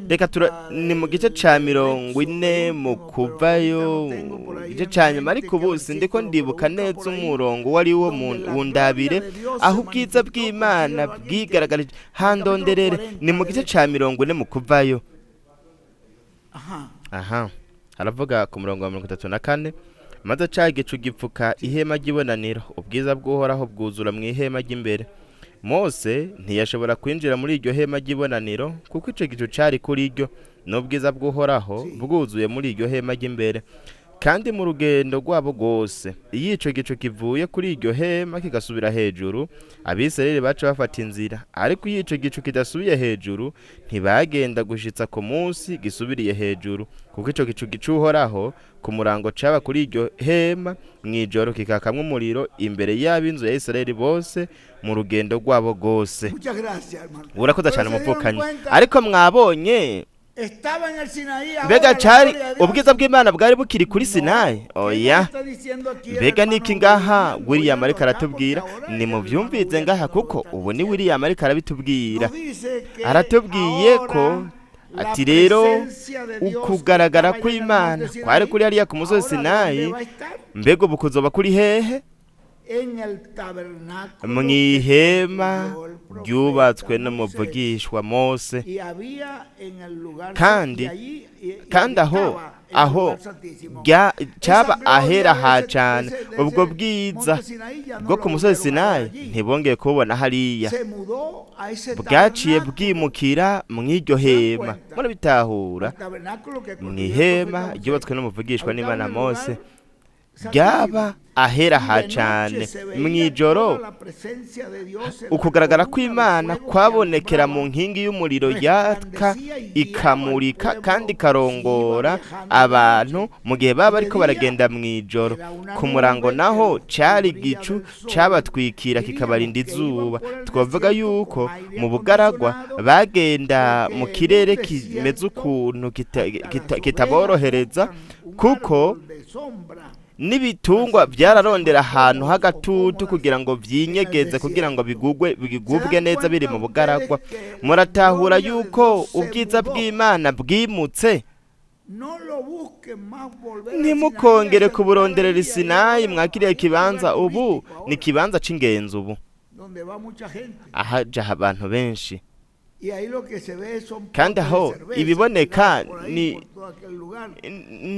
Speaker 2: reka
Speaker 1: 40
Speaker 2: ni mu gice ca
Speaker 1: del
Speaker 2: mirongo
Speaker 1: Éxodo,
Speaker 2: ine
Speaker 1: el
Speaker 2: mu
Speaker 1: último, pero ahorita
Speaker 2: kuvayo
Speaker 1: no tengo por ahí
Speaker 2: igice
Speaker 1: en
Speaker 2: ca nyuma,
Speaker 1: mente
Speaker 2: ariko
Speaker 1: qué
Speaker 2: ubu sindiko
Speaker 1: versículo, pero
Speaker 2: ndibuka
Speaker 1: busca
Speaker 2: neza
Speaker 1: por ahí
Speaker 2: umurongo wari wo
Speaker 1: donde la gloria
Speaker 2: wundabire
Speaker 1: de Dios
Speaker 2: aho
Speaker 1: se
Speaker 2: ubwiza
Speaker 1: manifestó.
Speaker 2: bw'Imana
Speaker 1: Consíguelo alguien que
Speaker 2: bwigaragarije.
Speaker 1: el capítulo
Speaker 2: Handonderere ni
Speaker 1: 40
Speaker 2: mu
Speaker 1: del
Speaker 2: gice ca
Speaker 1: Éxodo.
Speaker 2: 40 mu kuvayo.
Speaker 1: Ajá.
Speaker 2: Aha haravuga ku murongo wa 34: maze ca gicu gipfuka ihema ry'ibonaniro, ubwiza bw'Uhoraho bwuzura mu ihema ry'imbere. Mose ntiyashobora kwinjira muri iryo hema ry'ibonaniro kuko ico gicu cari kuri ryo, n'ubwiza bw'Uhoraho
Speaker 1: Sí.
Speaker 2: bwuzuye muri iryo hema ry'imbere. Kandi mu rugendo rwabo rwose, iyo ico gicu kivuye kuri iryo hema kigasubira hejuru, Abisirayeli baca bafata inzira. Ariko iyo ico gicu kidasubiye hejuru, ntibagenda gushitsa ku munsi gisubiriye hejuru, kuko ico gicu gicuhoraho ku murango caba kuri iryo hema mw'ijoro kikakamwo umuriro imbere y'ab'inzu ya Isirayeli bose mu rugendo rwabo rwose.
Speaker 1: Muchas gracias, hermano.
Speaker 2: Urakoze
Speaker 1: Pero
Speaker 2: cyane
Speaker 1: se dieron
Speaker 2: umuvukanyi.
Speaker 1: cuenta,
Speaker 2: Ariko mwabonye
Speaker 1: estaba en el Sinaí
Speaker 2: mbega
Speaker 1: ahora la
Speaker 2: cari
Speaker 1: gloria de Dios.
Speaker 2: ubwiza bw'Imana bwari bukiri kuri
Speaker 1: No.
Speaker 2: Sinayi?
Speaker 1: ¿Qué nos
Speaker 2: Oya.
Speaker 1: está diciendo aquí el
Speaker 2: Mbega
Speaker 1: hermano
Speaker 2: niki ngaha
Speaker 1: William?
Speaker 2: William ariko
Speaker 1: Óiganlo acá porque
Speaker 2: aratubwira?
Speaker 1: ahora es el hermano
Speaker 2: Nimuvyumvize
Speaker 1: William
Speaker 2: ngaha
Speaker 1: que nos lo
Speaker 2: kuko
Speaker 1: está
Speaker 2: ubu ni
Speaker 1: diciendo.
Speaker 2: William ariko arabitubwira.
Speaker 1: Nos dice que
Speaker 2: Aratubwiye ko
Speaker 1: ahora la
Speaker 2: ati rero
Speaker 1: presencia de Dios que
Speaker 2: ukugaragara
Speaker 1: estaba allá en el
Speaker 2: kw'Imana
Speaker 1: monte
Speaker 2: kwari
Speaker 1: Sinaí,
Speaker 2: kuri hariya ku musozi
Speaker 1: ahora ¿dónde
Speaker 2: Sinayi,
Speaker 1: va a estar?
Speaker 2: mbega ubu kuzoba kuri hehe?
Speaker 1: En el tabernáculo que
Speaker 2: Mw'ihema
Speaker 1: construyó el profeta
Speaker 2: ryubatswe
Speaker 1: Moisés.
Speaker 2: n'umuvugishwa Mose.
Speaker 1: Y había en el lugar
Speaker 2: Kandi
Speaker 1: y allí y
Speaker 2: kandi aho
Speaker 1: habitaba en el
Speaker 2: aho
Speaker 1: lugar santísimo.
Speaker 2: caba
Speaker 1: Esa gloria
Speaker 2: ahera
Speaker 1: de
Speaker 2: ha
Speaker 1: ese, de
Speaker 2: cane,
Speaker 1: ese, de
Speaker 2: ubwo
Speaker 1: ese
Speaker 2: bwiza
Speaker 1: monte Sinaí ya no
Speaker 2: bwo
Speaker 1: lo
Speaker 2: ku musozi
Speaker 1: volvieron a ver
Speaker 2: Sinayi
Speaker 1: allí.
Speaker 2: ntibongeye kububona hariya,
Speaker 1: Se mudó a ese
Speaker 2: bwaciye
Speaker 1: tabernáculo.
Speaker 2: bwimukira mw'iryo
Speaker 1: ¿Se dan
Speaker 2: hema.
Speaker 1: cuenta?
Speaker 2: Murabitahura,
Speaker 1: El tabernáculo que construyó el
Speaker 2: mw'ihema
Speaker 1: profeta Moisés
Speaker 2: ryubatswe n'umuvugishwa
Speaker 1: habitaba en
Speaker 2: n'Imana
Speaker 1: el
Speaker 2: Mose,
Speaker 1: lugar santísimo.
Speaker 2: ryaba ahera
Speaker 1: Y
Speaker 2: ha
Speaker 1: de noche
Speaker 2: cane.
Speaker 1: se veía
Speaker 2: Mw'ijoro
Speaker 1: toda la presencia de Dios en la
Speaker 2: ukugaragara
Speaker 1: columna de
Speaker 2: kw'Imana
Speaker 1: fuego que
Speaker 2: kwabonekera mu
Speaker 1: alumbraba,
Speaker 2: nkingi y'umuriro yaka
Speaker 1: resplandecía y guiaba al
Speaker 2: ikamurika kandi
Speaker 1: pueblo si iba
Speaker 2: ikarongora
Speaker 1: viajando de
Speaker 2: abantu
Speaker 1: noche.
Speaker 2: mu gihe baba
Speaker 1: Y de
Speaker 2: bariko
Speaker 1: día
Speaker 2: baragenda mw'ijoro.
Speaker 1: era una
Speaker 2: Ku murango
Speaker 1: nube que
Speaker 2: naho
Speaker 1: los
Speaker 2: cari
Speaker 1: cubría
Speaker 2: igicu
Speaker 1: del sol.
Speaker 2: cabatwikira
Speaker 1: Diríamos
Speaker 2: kikabarinda
Speaker 1: que iban
Speaker 2: izuba.
Speaker 1: por el
Speaker 2: Twavuga
Speaker 1: desierto
Speaker 2: yuko
Speaker 1: con aire
Speaker 2: mu bugaragwa
Speaker 1: acondicionado,
Speaker 2: bagenda mu
Speaker 1: porque en un
Speaker 2: kirere kimeze
Speaker 1: desierto
Speaker 2: ukuntu
Speaker 1: hasta las ovejas
Speaker 2: kitaborohereza,
Speaker 1: buscan un
Speaker 2: kuko
Speaker 1: árbol de sombra
Speaker 2: n'ibitungwa
Speaker 1: para sentirse
Speaker 2: vyararondera
Speaker 1: más
Speaker 2: ahantu
Speaker 1: cómodos o
Speaker 2: h'agatutu
Speaker 1: cómodas
Speaker 2: kugira ngo
Speaker 1: en el
Speaker 2: vyinyegeze, kugira ngo
Speaker 1: desierto.
Speaker 2: bigugwe
Speaker 1: ¿Se
Speaker 2: bigubwe
Speaker 1: dan
Speaker 2: neza biri
Speaker 1: cuenta
Speaker 2: mu
Speaker 1: ustedes
Speaker 2: bugaragwa.
Speaker 1: que la
Speaker 2: Muratahura
Speaker 1: gloria de
Speaker 2: yuko
Speaker 1: Dios se
Speaker 2: ubwiza
Speaker 1: mudó?
Speaker 2: bw'Imana bwimutse.
Speaker 1: No lo busquen más volver al Sinaí a
Speaker 2: Ntimukongere
Speaker 1: ese lugar
Speaker 2: kuburonderera
Speaker 1: allí, ahí
Speaker 2: Isinayi
Speaker 1: ahora,
Speaker 2: mwakiriye
Speaker 1: ahí es un lugar
Speaker 2: kibanza ubu
Speaker 1: turístico
Speaker 2: ni
Speaker 1: ahora,
Speaker 2: ikibanza c'ingenzi ubu
Speaker 1: donde va mucha gente.
Speaker 2: ahaja abantu benshi.
Speaker 1: Y ahí lo que se ve son
Speaker 2: Kandi
Speaker 1: potes de
Speaker 2: aho
Speaker 1: cerveza
Speaker 2: ibiboneka
Speaker 1: tiradas por ahí,
Speaker 2: ni
Speaker 1: por todo aquel lugar,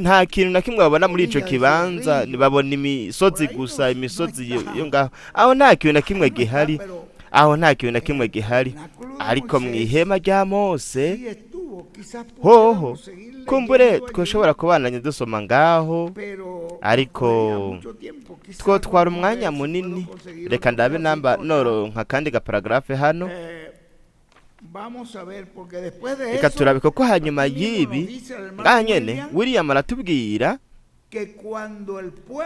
Speaker 2: nta kintu na kimwe babona muri ico
Speaker 1: orilla de
Speaker 2: kibanza,
Speaker 1: cigarrillos.
Speaker 2: babona
Speaker 1: Por
Speaker 2: imisozi
Speaker 1: ahí no,
Speaker 2: gusa,
Speaker 1: no
Speaker 2: imisozi yo
Speaker 1: está,
Speaker 2: ngaho. Aho nta kintu na kimwe
Speaker 1: ahí no está,
Speaker 2: gihari,
Speaker 1: pero
Speaker 2: aho nta kintu na
Speaker 1: en
Speaker 2: kimwe
Speaker 1: el
Speaker 2: gihari.
Speaker 1: tabernáculo de
Speaker 2: Ariko
Speaker 1: Moisés
Speaker 2: mw'ihema rya Mose
Speaker 1: sí estuvo.
Speaker 2: Hoho kumbure twashobora kubandanya dusoma ngaho, ariko twotwara umwanya munini. Reka ndabe namba noronka kandi gaparagrafe hano. Reka turabe, kuko hanyuma y'ibi ngaha nyene William aratubwira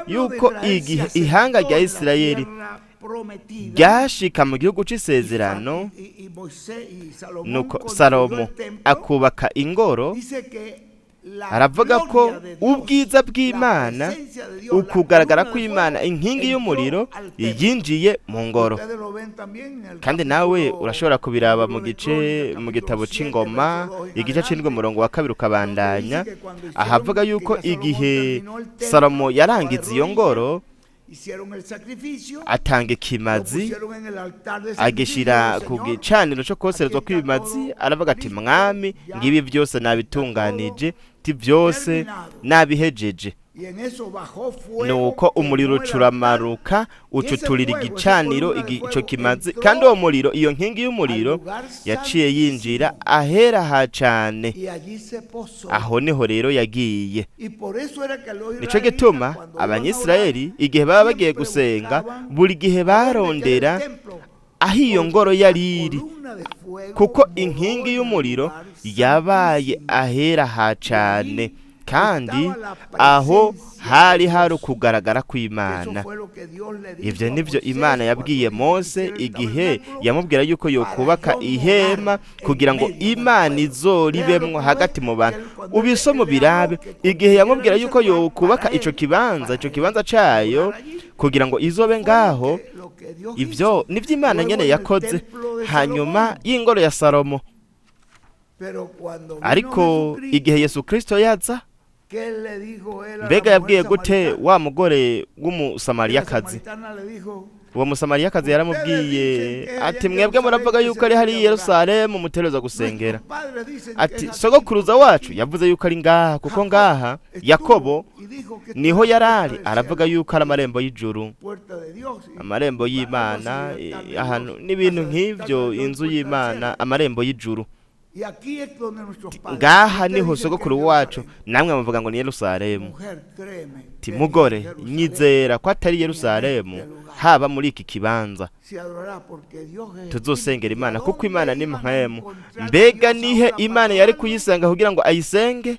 Speaker 2: yuko igihe ihanga rya Isirayeli ryashika mu gihugu c'isezerano, nuko Salomo akubaka ingoro, aravuga ko ubwiza bw'Imana, ukugaragara kw'Imana, inkingi y'umuriro yinjiye mu ngoro. Kandi nawe urashobora kubiraba mu gice mu gitabo c'Ingoma, igice c'indwi, umurongo wa 2 ukabandanya, ahavuga yuko igihe Salomo yarangiza iyo ngoro, atanga ikimazi, agishira ku gicaniro cyo koserezwa kw'ibimazi, aravuga ati: "Mwami, ngibi byose nabitunganije, ti byose nabihejeje." Nuko umuriro ucuramaruka, ucuturira igicaniro, ico kimazi, kandi uwo muriro, iyo nkingi y'umuriro yaciye yinjira ahera ha cane. Aho niho rero yagiye. Nico gituma Abanyisirayeli igihe baba bagiye gusenga, buri gihe barondera aho iyo ngoro yari iri, kuko inkingi y'umuriro yabaye ahera ha cane, kandi aho hari hari ukugaragara kw'Imana. Ibyo nibyo Imana yabwiye Mose igihe yamubwira yuko yokubaka ihema kugira ngo Imana izoribemwo hagati mu bantu. Ubisoma birabe, igihe yamubwira yuko yokubaka ico kibanza, ico kibanza cayo, kugira ngo izobe ngaho. Ibyo nibyo Imana nyene yakoze hanyuma y'ingoro ya Salomo. Ariko igihe Yesu Kristo yaza, mbega yabwiye gute wa mugore w'Umusamariyakazi? Uwo Musamariyakazi yaramubwiye ati: "Mwebwe muravuga yuko ari hari Yerusalemu mutegerezwa gusengera." Ati: "Sogokuruza wacu yavuze yuko ari ngaha, kuko ngaha Yakobo niho yarari, aravuga yuko ari amarembo y'ijuru, amarembo y'Imana, ahantu n'ibintu nk'ivyo, inzu y'Imana, amarembo y'ijuru. Ngaha niho sogokuru wacu, namwe muvuga ngo ni Yerusalemu." Ti: "Mugore, nyizera ko atari Yerusalemu, haba muri iki kibanza tuzosengera Imana, kuko Imana ni mpwemu." Mbega nihe Imana yari kuyisenga kugira ngo ayisenge?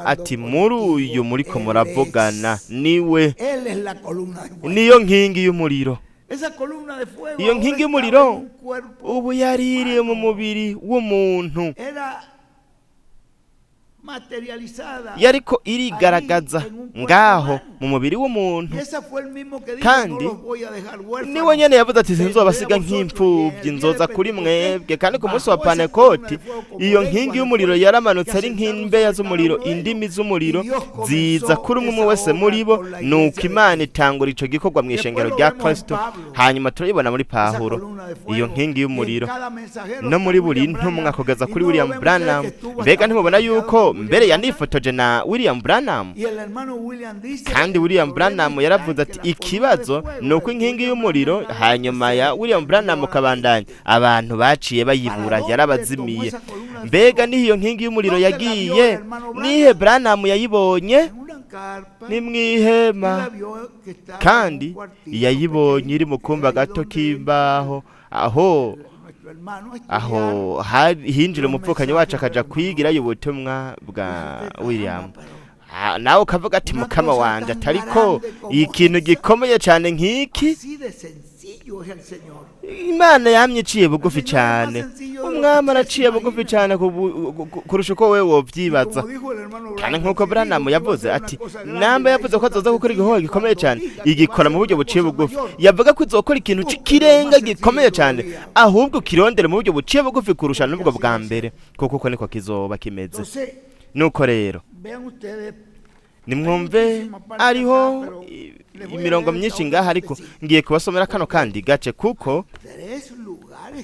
Speaker 2: Ati: "Muri uyu muriko muravugana, niwe, niyo nkingi y'umuriro." Iyo nkingi y'umuriro ubu yari iri mu mubiri w'umuntu, yariko irigaragaza ngaho mu mubiri w'umuntu. Kandi niwe nyene yavuze ati: "Sinzobasiga nk'imfubyi, nzoza kuri mwebwe." Kandi ku munsi wa Pantekoti iyo nkingi y'umuriro yaramanutse ari nk'imbeya z'umuriro, indimi z'umuriro ziza kuri umwe umwe wese muri bo, nuko Imana itangura ico gikorwa mu ishengero rya Kristo. Hanyuma turayibona muri Pahuro iyo nkingi y'umuriro, no muri buri ntumwa kugeza kuri William Branham. Mbega ntimubona yuko mbere yanifotoje na William Branham? Kandi William Branham yaravuze ati: "Ikibazo ni uko inkingi y'umuriro hanyuma ya William Branham kabandanya abantu baciye bayibura, yarabazimiye." Mbega niho iyo nkingi y'umuriro yagiye? Nihe Branham yayibonye? Ni mw'ihema, kandi yayibonye iri mu kumba gato k'imbaho, aho hinjira umupfukanyi wacu akaja kwigirayo ubutumwa bwa William. Nawe ukavuga ati: "Mukama wanje, atariko ikintu gikomeye cyane nk'iki." Imana yamye iciye bugufi cyane. Umwami araciye bugufi cyane kurusha uko wewe wovyibaza. Kandi nk'uko Branham yavuze ati: "Namba yavuze ko azoza gukora igikorwa gikomeye cyane, igikora mu buryo buciye bugufi. Yavuga ko izokora ikintu c'ikirenga gikomeye cyane, ahubwo kirondere mu buryo buciye bugufi kurusha n'ubwo bwa mbere, kuko uko niko kizoba kimeze." Nuko rero nimwumve, ariho imirongo myinshi ngaha, ariko ngiye kubasomera kano kandi gace, kuko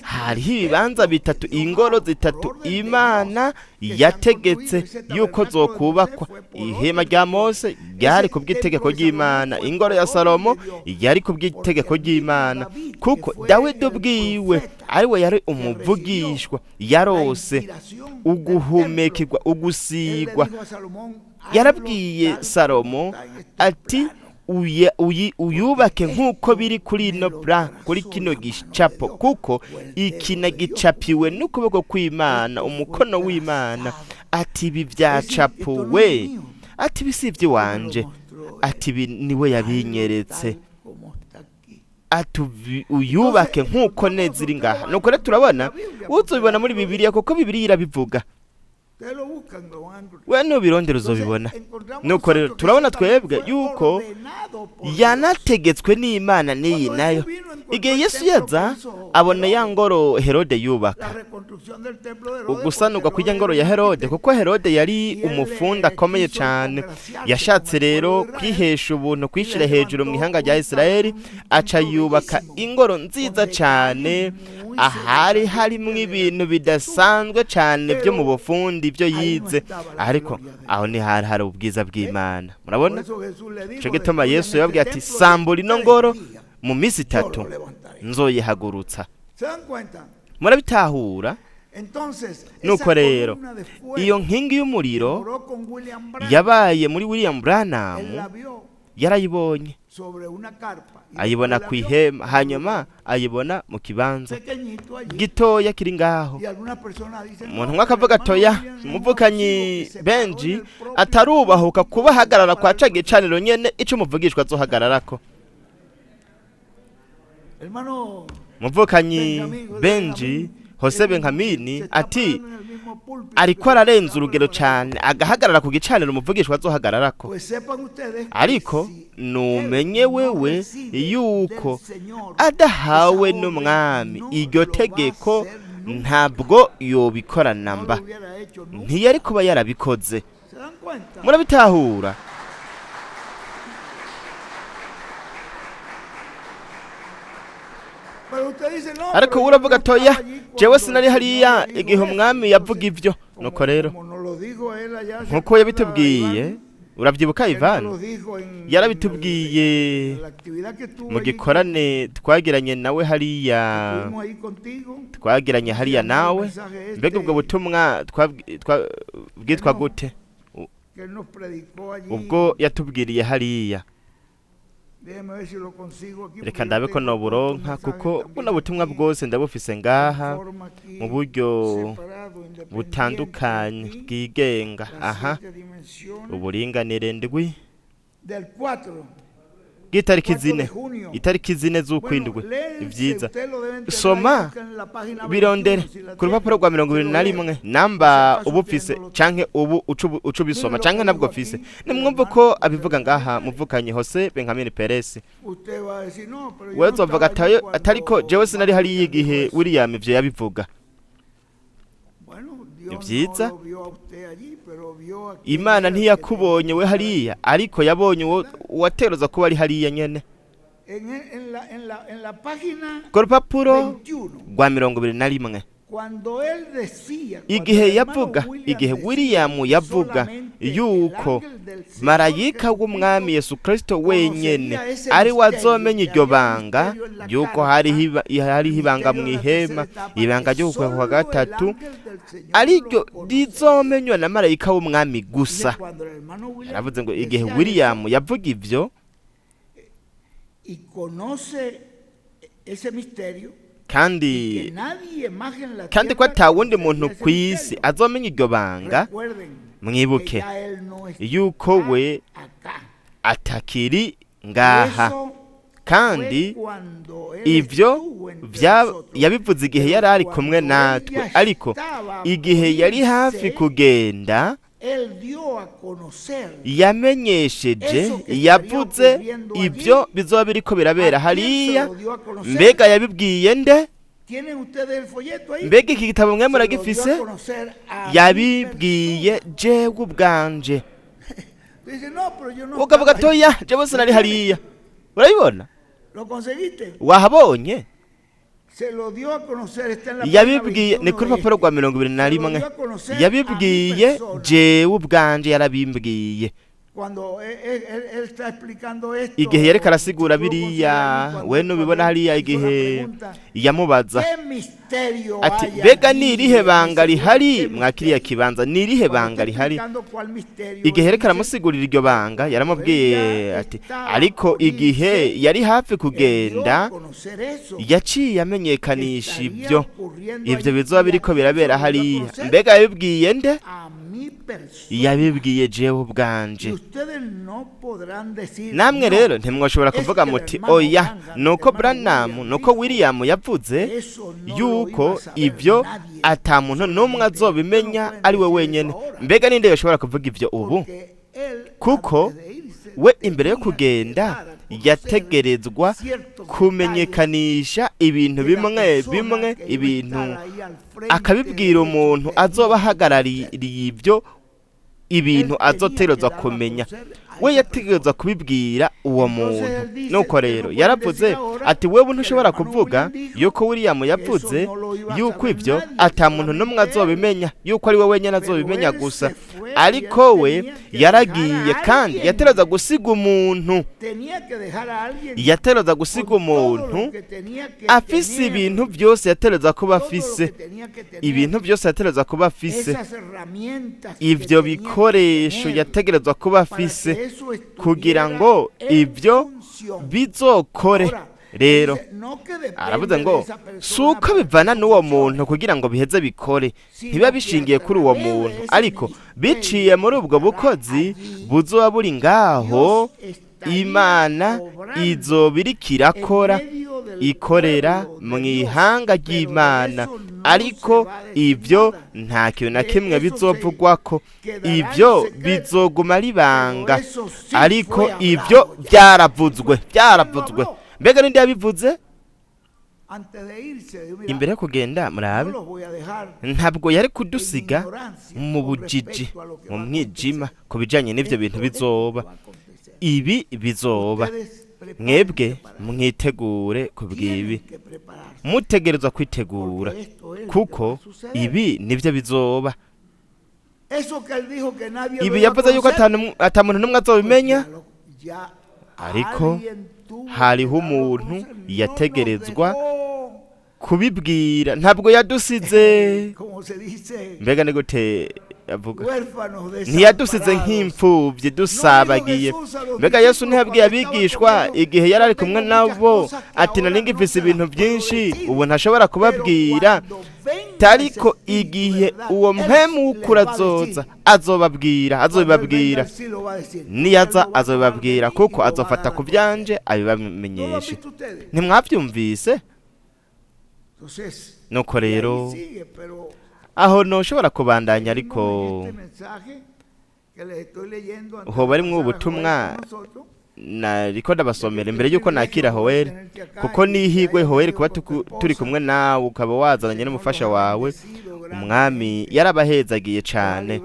Speaker 2: hariho ibibanza bitatu, ingoro zitatu Imana yategetse yuko zokubakwa. Ihema rya Mose ryari ku bw'itegeko ry'Imana, ingoro ya Salomo yari ku bw'itegeko ry'Imana, kuko Dawidi ubwiwe Ariwe yari umuvugishwa, yarose uguhumekirwa, ugusigwa. Yarabwiye Salomo ati: "Uyubake nk'uko biri kuri ino plan, kuri kino gicapo, kuko iki nagicapiwe n'ukuboko kw'Imana, umukono w'Imana." Ati: "Ibi byacapuwe." Ati: "Ibi si iby'iwanje." Ati: "Ibi niwe yabinyeretse." Ati: "Uyubake nk'uko neza iri ngaha." Nuko rero turabona, uzobibona muri Bibiliya, kuko Bibiliya irabivuga. We nubirondera uzobibona. Nuko rero turabona twebwe yuko yanategetswe n'Imana n'iyi nayo. Igihe Yesu yaza, abona ya ngoro Herode yubaka, ugusanurwa kw'ijya ngoro ya Herode, kuko Herode yari umufundi akomeye cyane. Yashatse rero kwihesha ubuntu, kwishyira hejuru mu ihanga rya Isirayeli, aca yubaka ingoro nziza cyane, ahari harimo ibintu bidasanzwe cyane byo mu bufundi, byo yize. Ariko aho ntihari hari ubwiza bw'Imana. Murabona, icyo gituma Yesu yababwiye ati: "Sambura ino ngoro, mu minsi 3 nzoyihagurutsa." Murabitahura? Nuko rero iyo nkingi y'umuriro yabaye muri William Branham, yarayibonye, ayibona ku ihema, hanyuma ayibona mu kibanza gitoya kiri ngaho. Umuntu umwe akavuga atoya, umuvukanyi Benji atarubahuka kuba ahagarara kwa ca gicaniro nyene ico umuvugishwa azohagararako. Umuvukanyi Benji Jose Benkamini ati: "Ariko ararenza urugero cyane, agahagarara ku gicaniro umuvugishwa azohagararako." Ariko numenye wewe yuko adahawe n'Umwami iryo tegeko, ntabwo yobikora namba, ntiyari kuba yarabikoze. Murabitahura? Ariko uravuga atoya, jewe sinari hariya igihe Umwami yavuga ibyo. Nuko rero nkuko yabitubwiye, urabyibuka Ivan, yarabitubwiye mu gikorane twagiranye nawe hariya, twagiranye hariya nawe. Mbega ubwo butumwa bwitwa gute ubwo yatubwiriye hariya? Reka ndabe ko noburonka, kuko buno butumwa bwose ndabufise ngaha mu buryo butandukanye bwigenga. Aha, uburinganire ndwi bw'itariki 4, itariki 4 z'ukwindwi. Ibyiza, soma, birondere ku rupapuro rwa 21, namba uba ufise canke ubu uca ubisoma, canke nabwo ufise. Nimwumva ko abivuga ngaha muvukanye Jose Benjamin Perez. Wewe uzovuga atariko jewe sinari hariya igihe William ivyo yabivuga. Ni byiza, Imana ntiyakubonye we hariya, ariko yabonye uwo uwateruza kuba ari hariya nyene.
Speaker 1: En la página
Speaker 2: Ku rupapuro
Speaker 1: 21,
Speaker 2: rwa 21,
Speaker 1: cuando él decía, cuando
Speaker 2: igihe
Speaker 1: el hermano
Speaker 2: yavuga,
Speaker 1: William
Speaker 2: igihe
Speaker 1: decía
Speaker 2: William
Speaker 1: que
Speaker 2: yavuga
Speaker 1: solamente el
Speaker 2: yuko
Speaker 1: ángel del Señor
Speaker 2: marayika w'Umwami
Speaker 1: Jesucristo
Speaker 2: Yesu Kristo wenyene
Speaker 1: conocería ese
Speaker 2: ari we
Speaker 1: misterio,
Speaker 2: azomenya
Speaker 1: que
Speaker 2: iryo
Speaker 1: había un
Speaker 2: banga,
Speaker 1: misterio en la
Speaker 2: yuko
Speaker 1: carpa,
Speaker 2: hariho ibanga
Speaker 1: misterio
Speaker 2: mu
Speaker 1: de la tercera
Speaker 2: ihema,
Speaker 1: etapa,
Speaker 2: ibanga
Speaker 1: que
Speaker 2: ryo kwa
Speaker 1: solo el
Speaker 2: gatatu,
Speaker 1: ángel del Señor
Speaker 2: ariryo
Speaker 1: lo conocería.
Speaker 2: rizomenywa na marayika w'Umwami
Speaker 1: Dice,
Speaker 2: gusa.
Speaker 1: cuando el hermano William
Speaker 2: Yaravuze ngo igihe
Speaker 1: decía
Speaker 2: William
Speaker 1: eso
Speaker 2: yavuga ivyo
Speaker 1: y conoce ese misterio,
Speaker 2: kandi
Speaker 1: que nadie más en la
Speaker 2: kandi ko
Speaker 1: tierra
Speaker 2: ata wundi
Speaker 1: conocería
Speaker 2: muntu
Speaker 1: ese
Speaker 2: ku isi
Speaker 1: misterio.
Speaker 2: azomenya iryo banga.
Speaker 1: Recuerden que
Speaker 2: Mwibuke
Speaker 1: ya él no está
Speaker 2: yuko we
Speaker 1: acá.
Speaker 2: atakiri ngaha.
Speaker 1: Eso
Speaker 2: Kandi
Speaker 1: fue cuando él
Speaker 2: ivyo
Speaker 1: estuvo entre nosotros.
Speaker 2: yabivuze igihe
Speaker 1: Pero
Speaker 2: yari ari kumwe
Speaker 1: cuando él
Speaker 2: natwe,
Speaker 1: ya
Speaker 2: ariko
Speaker 1: estaba por
Speaker 2: igihe yari hafi
Speaker 1: irse,
Speaker 2: kugenda,
Speaker 1: él dio a conocer
Speaker 2: yamenyesheje,
Speaker 1: eso que estaría
Speaker 2: yavuze
Speaker 1: ocurriendo allí.
Speaker 2: ibyo bizoba biriko birabera
Speaker 1: ¿A quién se
Speaker 2: hariya.
Speaker 1: lo dio a conocer?
Speaker 2: Mbega yabibwiye nde?
Speaker 1: ¿Tienen ustedes el folleto ahí?
Speaker 2: Mbega iki gitabo mwe
Speaker 1: Se lo dio a
Speaker 2: muragifise?
Speaker 1: conocer a mi
Speaker 2: Yabibwiye
Speaker 1: persona.
Speaker 2: jewe ubwanje.
Speaker 1: Dice: "No, pero yo no
Speaker 2: Ukavuga
Speaker 1: estaba ahí".
Speaker 2: atoya, jewe sinari hariya. Urabibona?
Speaker 1: ¿Lo conseguiste?
Speaker 2: Wahabonye?
Speaker 1: Se lo dio a conocer, está en la página
Speaker 2: Yabibwiye ni
Speaker 1: 21
Speaker 2: kuri
Speaker 1: de
Speaker 2: rupapuro
Speaker 1: este.
Speaker 2: rwa mirongo ibiri na
Speaker 1: Se lo
Speaker 2: rimwe.
Speaker 1: dio a conocer a mi
Speaker 2: Yabibwiye
Speaker 1: persona.
Speaker 2: jewe ubwanje, yarabimbwiye. Igihe yariko arasigura biriya, we nubibona hariya, igihe yamubaza ati: "Mbega ni irihe banga rihari mwa kiriya kibanza? Ni irihe banga rihari?" Igihe yariko aramusigurira iryo banga, yaramubwiye ati, ariko igihe yari hafi kugenda, yaciye amenyekanisha ibyo bizoba biriko birabera hariya. Mbega yabibwiye nde? Yabibwiye jewe ubwanje. Namwe rero ntimwashobora kuvuga muti: "Oya, nuko Branham, nuko William yavuze yuko ibyo ata muntu n'umwe azobimenya, ari we wenyine." Mbega ninde yoshobora kuvuga ibyo ubu? Kuko we imbere yo kugenda yategerezwa kumenyekanisha ibintu bimwe bimwe, ibintu akabibwira umuntu azoba ahagarariye ibyo ibintu azotegerezwa kumenya. We yategerezwa kubibwira uwo muntu. Nuko rero yaravuze ati: "Wewe ntushobora kuvuga yuko William yavuze yuko ibyo ata muntu n'umwe azobimenya, yuko ari we wenyine azobimenya gusa." Ariko we yaragiye, kandi yategerezwa gusiga umuntu, yategerezwa gusiga umuntu afise ibintu byose yategerezwa kuba afise, ibintu byose yategerezwa kuba afise, ibyo bikoresho yategerezwa kuba afise kugira ngo ibyo bizokore. Rero aravuze ngo si uko bivana n'uwo muntu kugira ngo biheze bikore, ntibiba bishingiye kuri uwo muntu, ariko biciye muri ubwo bukozi buzoba buri ngaho, Imana izoba iriko irakora, ikorera mu ihanga ry'Imana. Ariko ibyo nta kintu na kimwe bizovugwako, ibyo bizoguma ari ibanga. Ariko ibyo byaravuzwe, byaravuzwe. Mbega ninde yabivuze? Imbere yo kugenda, murabe, ntabwo yari kudusiga mu bujiji, mu mwijima ku bijyanye n'ibyo bintu bizoba. Ibi bizoba, mwebwe mwitegure ku bw'ibi, mutegerezwa kwitegura, kuko ibi nibyo bizoba. Ibi yavuze yuko ata muntu n'umwe azobimenya, ariko hariho umuntu yategerezwa kubibwira. Ntabwo yadusize, mbega ni gute avuga, ntiyadusize nk'imfubyi dusabagiye. Mbega Yesu ntiyabwiye abigishwa igihe yari ari kumwe nabo ati: "Nari ngifise ibintu byinshi ubu ntashobora kubabwira, ariko igihe uwo Mpwemu w'ukuri azoza, azobabwira, azobibabwira. Niyaza azobibabwira, kuko azofata ku byanje abibamenyeshe"? Ntimwabyumvise? Nuko rero aho ntushobora kubandanya, ariko hoba arimwo ubutumwa nariko ndabasomera imbere y'uko nakira Howeli, kuko nihigwe Howeli kuba turi kumwe nawe, ukaba wazananye n'umufasha wawe. Umwami yarabahezagiye cane,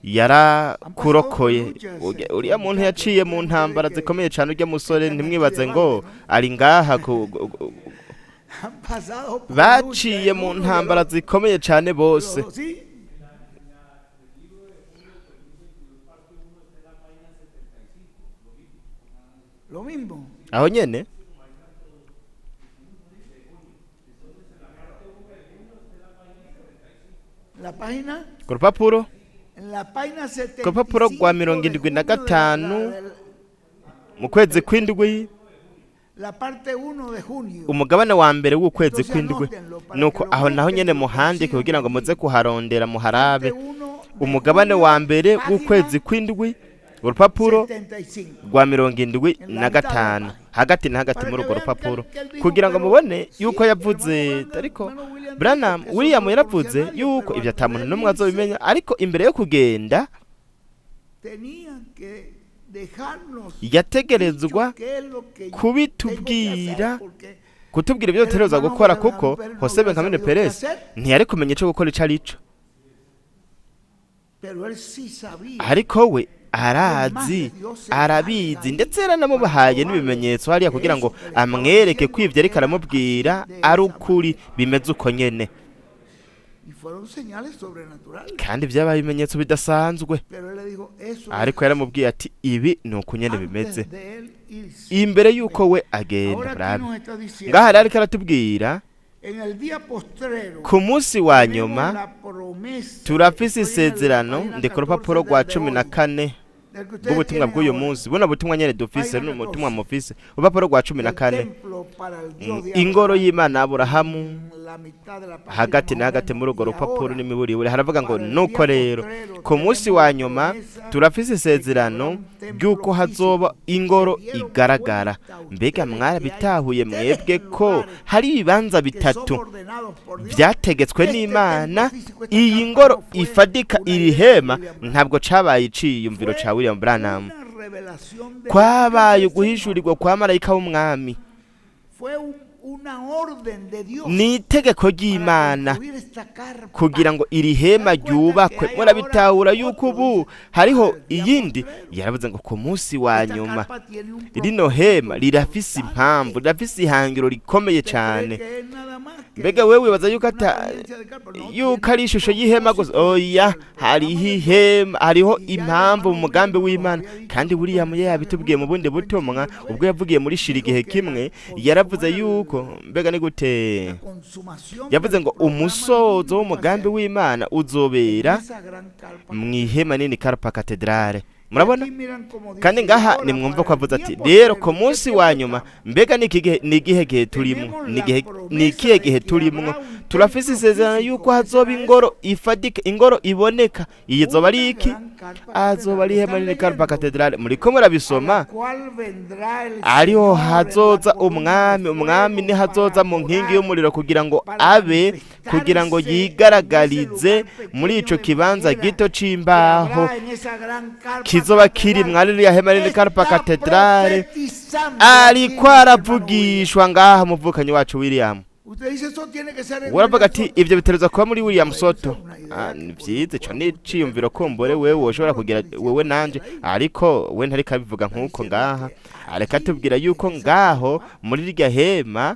Speaker 2: yarakurokoye. Uriya muntu yaciye mu ntambara zikomeye cane, urya musore. Ntimwibaze ngo ari ngaha, baciye mu ntambara zikomeye cane bose.
Speaker 1: ¿Sí? Lo mismo.
Speaker 2: Aho nyene.
Speaker 1: La página,
Speaker 2: Ku rupapuro,
Speaker 1: en la página
Speaker 2: ku rupapuro rwa
Speaker 1: 75
Speaker 2: mirongo
Speaker 1: de
Speaker 2: indwi na
Speaker 1: junio de la,
Speaker 2: gatanu mu kwezi kw'indwi,
Speaker 1: la parte 1 de junio.
Speaker 2: Umugabane wa mbere w'ukwezi
Speaker 1: Entonces
Speaker 2: kw'indwi.
Speaker 1: anótenlo para
Speaker 2: Nuko
Speaker 1: que lo
Speaker 2: aho naho
Speaker 1: busquen
Speaker 2: nyene
Speaker 1: y lo
Speaker 2: muhandike
Speaker 1: consigan
Speaker 2: kugira ngo
Speaker 1: allí.
Speaker 2: muze kuharondera, muharabe.
Speaker 1: Parte 1 de
Speaker 2: Umugabane
Speaker 1: junio,
Speaker 2: wa mbere
Speaker 1: página
Speaker 2: w'ukwezi kw'indwi, urupapuro
Speaker 1: 75.
Speaker 2: rwa mirongo indwi
Speaker 1: En la
Speaker 2: na
Speaker 1: mitad de la
Speaker 2: gatanu,
Speaker 1: página.
Speaker 2: hagati na hagati
Speaker 1: Para
Speaker 2: muri
Speaker 1: que
Speaker 2: urwo
Speaker 1: vean que
Speaker 2: rupapuro,
Speaker 1: él, que él dijo,
Speaker 2: kugira ngo
Speaker 1: pero
Speaker 2: mubone
Speaker 1: sí,
Speaker 2: yuko
Speaker 1: el
Speaker 2: yavuze.
Speaker 1: hermano Branham,
Speaker 2: Ariko
Speaker 1: hermano William dijo
Speaker 2: Branham
Speaker 1: que eso no
Speaker 2: William
Speaker 1: lo conocía
Speaker 2: yaravuze
Speaker 1: nadie,
Speaker 2: yuko
Speaker 1: pero
Speaker 2: ibyo ata
Speaker 1: antes
Speaker 2: muntu
Speaker 1: de
Speaker 2: n'umwe
Speaker 1: irse
Speaker 2: azobimenya, ariko imbere yo kugenda
Speaker 1: tenían que dejarnos
Speaker 2: yategerezwa
Speaker 1: dicho qué es lo que yo tengo que hacer,
Speaker 2: kubitubwira,
Speaker 1: porque
Speaker 2: kutubwira ibyo
Speaker 1: el
Speaker 2: dutegerezwa
Speaker 1: hermano
Speaker 2: gukora,
Speaker 1: José
Speaker 2: kuko
Speaker 1: Benjamín Pérez no
Speaker 2: Jose
Speaker 1: hubiera
Speaker 2: Benjamin
Speaker 1: sabido qué
Speaker 2: Perez
Speaker 1: hacer,
Speaker 2: ntiyari kumenya ico gukora ico arico.
Speaker 1: pero él sí sabía.
Speaker 2: Ariko we
Speaker 1: Es más,
Speaker 2: arazi,
Speaker 1: Dios se encarga
Speaker 2: arabizi,
Speaker 1: ahí
Speaker 2: ndetse
Speaker 1: para
Speaker 2: yaranamubahaye
Speaker 1: probarle
Speaker 2: n'ibimenyetso hariya
Speaker 1: que
Speaker 2: kugira ngo
Speaker 1: eso que le estaba
Speaker 2: amwereke ko
Speaker 1: diciendo
Speaker 2: ivyo ariko
Speaker 1: era así
Speaker 2: aramubwira
Speaker 1: de
Speaker 2: ari
Speaker 1: esa
Speaker 2: ukuri,
Speaker 1: manera.
Speaker 2: bimeze uko nyene. Kandi byabaye ibimenyetso bidasanzwe. Ariko yaramubwiye ati ibi ni uku nyene bimeze imbere y'uko we agenda. Murabe ngaha rero ariko aratubwira ku munsi wa nyuma turafise isezerano. Ndi ku rupapuro rwa 14 rw'ubutumwa bw'uyu munsi, buno butumwa nyene dufise, ni ubutumwa mufise, urupapuro rwa 14. Ingoro y'Imana Aburahamu. Hagati na hagati muri urwo rupapuro n'imiburiburi haravuga ngo: nuko rero ku munsi wa nyuma turafise isezerano ry'uko hazoba ingoro igaragara. Mbega mwarabitahuye mwebwe ko hari ibibanza bitatu byategetswe n'Imana? Iyi ngoro ifadika, iri hema, ntabwo cabaye iciyumviro ca William Branham, kwabaye uguhishurirwa kwa marayika w'Umwami. Ni itegeko ry'Imana kugira ngo iri hema ryubakwe. Murabitahura yuko ubu hariho iyindi? Yaravuze ngo ku munsi wa nyuma rino hema rirafise impamvu, rirafise ihangiro rikomeye cyane. Mbega wewe wibaza yuko ata yuko ari ishusho y'ihema gusa? Oya, hariho ihema, hariho impamvu mu mugambi w'Imana. Kandi William yabitubwiye mu bundi butumwa ubwo yavugiye muri shira igihe kimwe. Yaravuze yuko, mbega ni gute yavuze ngo umusozo w'umugambi w'Imana uzobera mu ihema nini carpa cathédrale. Murabona kandi ngaha nimwumva ko avuze ati rero ku munsi wa nyuma. Mbega ni igihe gihe turimo? Ni ikihe gihe turimo? Turafise isezerano yuko hazoba ingoro ifadika, ingoro iboneka. Iyi zoba ari iki? Azoba ari ihema nini carpa cathédrale. Muriko murabisoma? Ariho hazoza Umwami. Umwami ni hazoza mu nkingi y'umuriro kugira ngo abe, kugira ngo yigaragarize muri ico kibanza gito c'imbaho kizoba kiri mwari ririya hema nini carpa cathédrale. Ariko aravugishwa ngaha muvukanyi wacu William. Uravuga ati ibyo bitereza kuba muri William Soto. Ni byiza, ico ni iciyumviro kumbure wewe woshobora kugira wewe nanje, ariko we ntariko abivuga nk'uko ngaha. Areka tubwira yuko ngaho muri rirya hema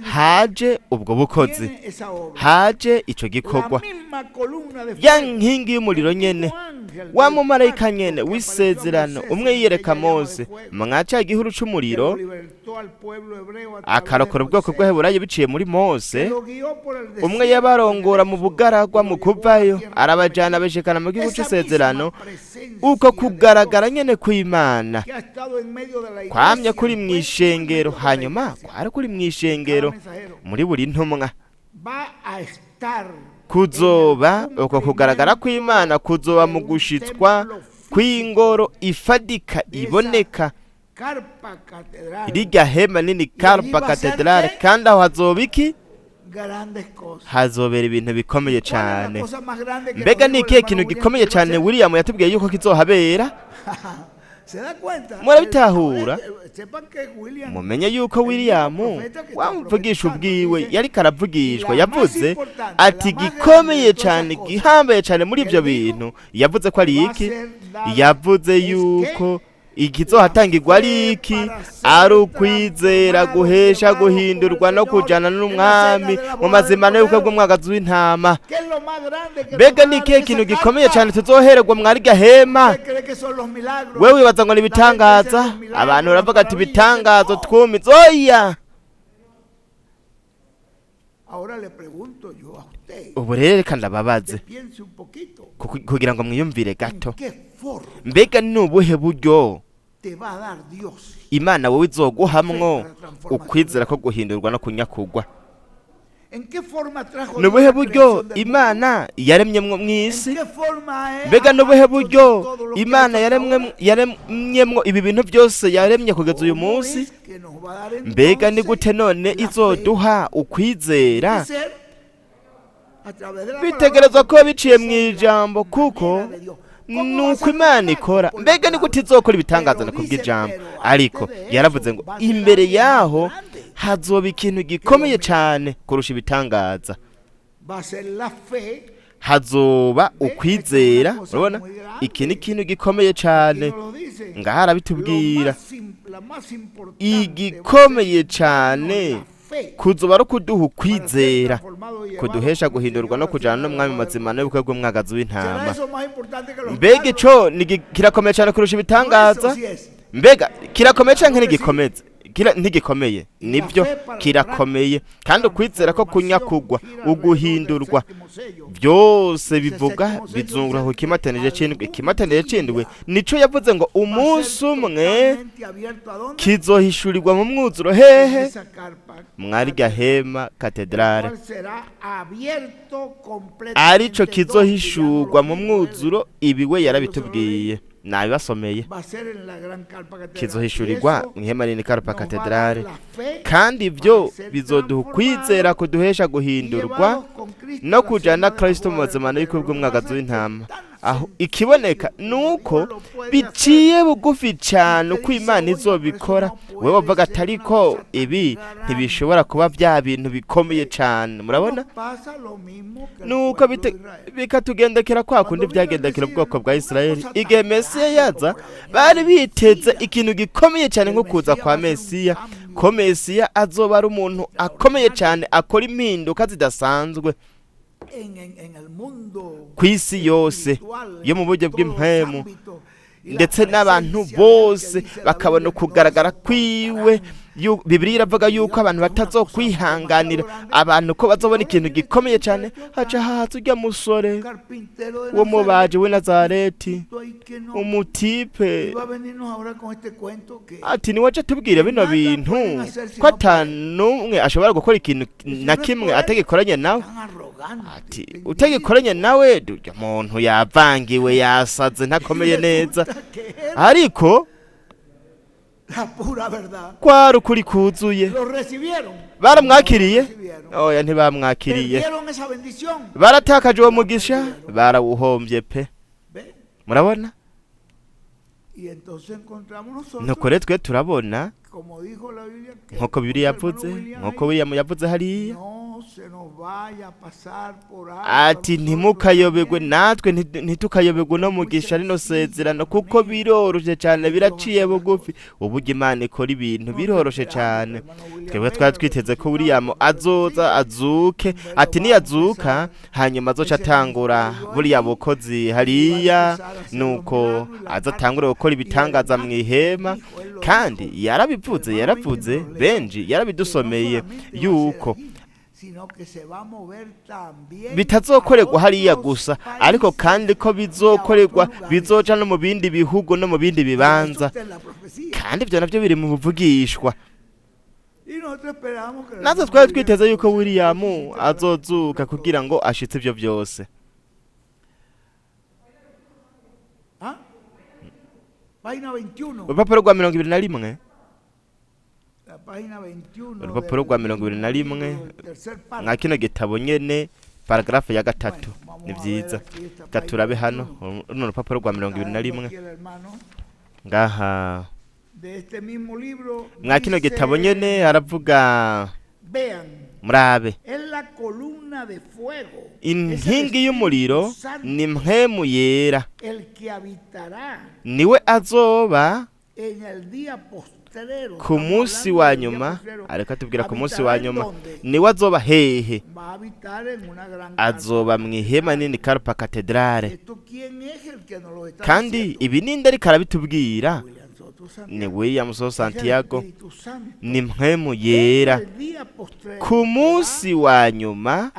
Speaker 2: haje ubwo bukozi, haje ico gikorwa. Ya nkingi y'umuriro nyene, wa mumarayika nyene w'isezerano umwe yiyereka Mose mwaca igihuru c'umuriro, akarokora ubwoko bw'Abaheburayo biciye muri Mose, umwe yabarongora mu bugaragwa mu kuvayo, arabajana abashikana mu gihugu c'isezerano. Uko kugaragara nyene kw'Imana kwamye kuri mw'ishengero, hanyuma kwari kuri mw'ishengero muri buri ntumwa, kuzoba uko kugaragara kw'Imana kuzoba mu gushitswa kw'ingoro ifadika iboneka, rirya hema nini carpa cathédrale. Kandi aho hazoba iki? Hazobera ibintu bikomeye cyane. Mbega ni ikihe kintu gikomeye cyane William yatubwiye yuko kizohabera? Murabitahura? Mumenye yuko William wamuvugisha ubwiwe yariko aravugishwa yavuze ati gikomeye cyane, gihambaye cyane muri ibyo bintu yavuze ko ari iki? Yavuze yuko ikizohatangirwa ari iki? Ari ukwizera guhesha guhindurwa no kujana n'Umwami mu mazimano y'ubukwe bw'umwagazi w'intama. Mbega ni ikihe kintu gikomeye cyane tuzohererwa mwari gahema? We wibaza ngo ni ibitangaza? Abantu baravuga ati ibitangazo twumitse. Oya. Ubu rero reka ndababaze kugira ngo mwiyumvire gato. Mbega ni ubuhe buryo Imana wowe izoguhamwo ukwizera ko guhindurwa no kunyakugwa? Ni ubuhe buryo Imana yaremyemwo mu isi? Mbega ni ubuhe buryo Imana yaremyemwo ibi bintu byose yaremye kugeza uyu munsi? Mbega ni gute none izoduha ukwizera? Bitegerezwa kuba biciye mu ijambo, kuko nuko Imana ikora. Mbega ni gute izokora ibitangaza? Ni kubw'ijambo. Ariko yaravuze ngo imbere yaho hazoba ikintu gikomeye cyane kurusha ibitangaza, hazoba ukwizera. Urabona, iki ni ikintu gikomeye cyane. Ngaha arabitubwira, igikomeye cyane Kuzoba ari ukuduha ukwizera kuduhesha guhindurwa no kujana n'umwami mazima n'ubukwe bw'umwagazi w'intama. Mbega ico kirakomeye cyane kurusha ibitangaza? Mbega kirakomeye canke ntigikomeze? Ntigikomeye? Nibyo, kirakomeye. Kandi ukwizera ko kunyakugwa, uguhindurwa, byose bivuga bizungura ku kimatanije c'indwi. Ikimatanije c'indwi nico yavuze ngo umunsi umwe kizohishurirwa mu mwuzuro. Hehe? Mwarirya hema katedrale, arico kizohishurwa mu mwuzuro. Ibi we yarabitubwiye, nabibasomeye. Kizohishurirwa mu ihema rinini Karupa katedrale. Kandi ibyo bizoduha ukwizera kuduhesha guhindurwa no kujana na Kristo mu mazimano y'ukuri bw'umwagazi w'intama. Aho ikiboneka nuko biciye bugufi cyane uko Imana izobikora. Wewe wavuga ati ariko ibi ntibishobora kuba bya bintu bikomeye cyane. Murabona nuko bikatugendekera kwa kundi byagendekera ubwoko bwa Isirayeli igihe Mesiya yaza. Bari biteze ikintu gikomeye cyane nko kuza kwa Mesiya, ko Mesiya azoba ari umuntu akomeye cyane, akora impinduka zidasanzwe ku isi yose yo mu buryo bw'impemu, ndetse n'abantu bose bakabona kugaragara kwiwe. Bibiliya iravuga yuko abantu batazokwihanganira, abantu ko bazobona ikintu gikomeye cyane. Haca haza urya musore w'umubaji w'i Nazareti, umutipe, ati niwaje tubwire bino bintu ko atanumwe ashobora gukora ikintu na kimwe atagikoranye nawe. Ati utagikoranye nawe, urya muntu yavangiwe, yasaze, ntakomeye neza. Ariko kwari ukuri kuzuye. Baramwakiriye? Oya, ntibamwakiriye. Baratakaje uwo mugisha, barawuhombye pe. Murabona? Nuko rero twe turabona, nk'uko Bibiliya yavuze, nk'uko William yavuze hariya, ati ntimukayoberwe, natwe ntitukayoberwe no mugisha rino sezerano, kuko biroroshe cyane, biraciye bugufi. Uburyo Imana ikora ibintu biroroshe cyane. Twebwe twari twiteze ko William azoza azuke, ati niyazuka hanyuma azoca atangura buriya bukozi hariya, nuko azatangura gukora ibitangaza mu ihema. Kandi yarabivuze, yaravuze, Benji yarabidusomeye, yuko bitazokorerwa hariya gusa, ariko kandi ko bizokorerwa, bizoca no mu bindi bihugu no mu bindi bibanza. Kandi ibyo nabyo biri mu buvugishwa. Natwe twari twiteze yuko William azozuka kugira ngo ashitse ibyo byose. Urupapuro rwa 21, urupapuro rwa 21 mwa kino gitabo nyene, paragrafe ya 3. Ni byiza, gaturabe hano runo rupapuro rwa 21 ngaha mwa kino gitabo nyene. Haravuga, murabe, inkingi y'umuriro ni Mpwemu Yera, niwe azoba ku munsi wa nyuma. Ariko atubwira ku munsi wa nyuma niwe azoba hehe? Azoba mu ihema nini Karupa katedrale. Kandi ibi ninde ariko arabitubwira? Ni William So Santiago, ni Mpwemu Yera. Ku munsi wa nyuma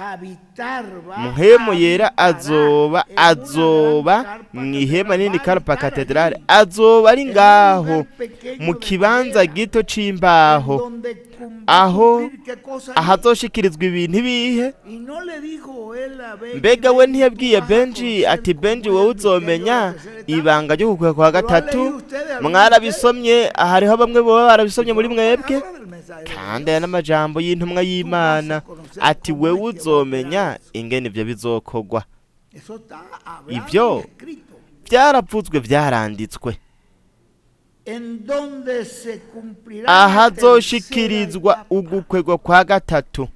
Speaker 2: Mpwemu Yera azoba mu ihema nini Karupa katedrale, azoba ari ngaho mu kibanza gito c'imbaho, aho ahazoshikirizwa ibintu ibihe. Mbega we ntiyabwiye Benji ati Benji, wowe uzomenya ibanga ryo kukwa kwa gatatu? Mwarabisomye, hariho bamwe boba barabisomye muri mwebwe. Kandi aya n'amajambo y'intumwa y'Imana, ati wewe uzomenya ingene ivyo bizokorwa. Ibyo byaravuzwe, byaranditswe, ahazoshikirizwa ugukwegwa kwa gatatu.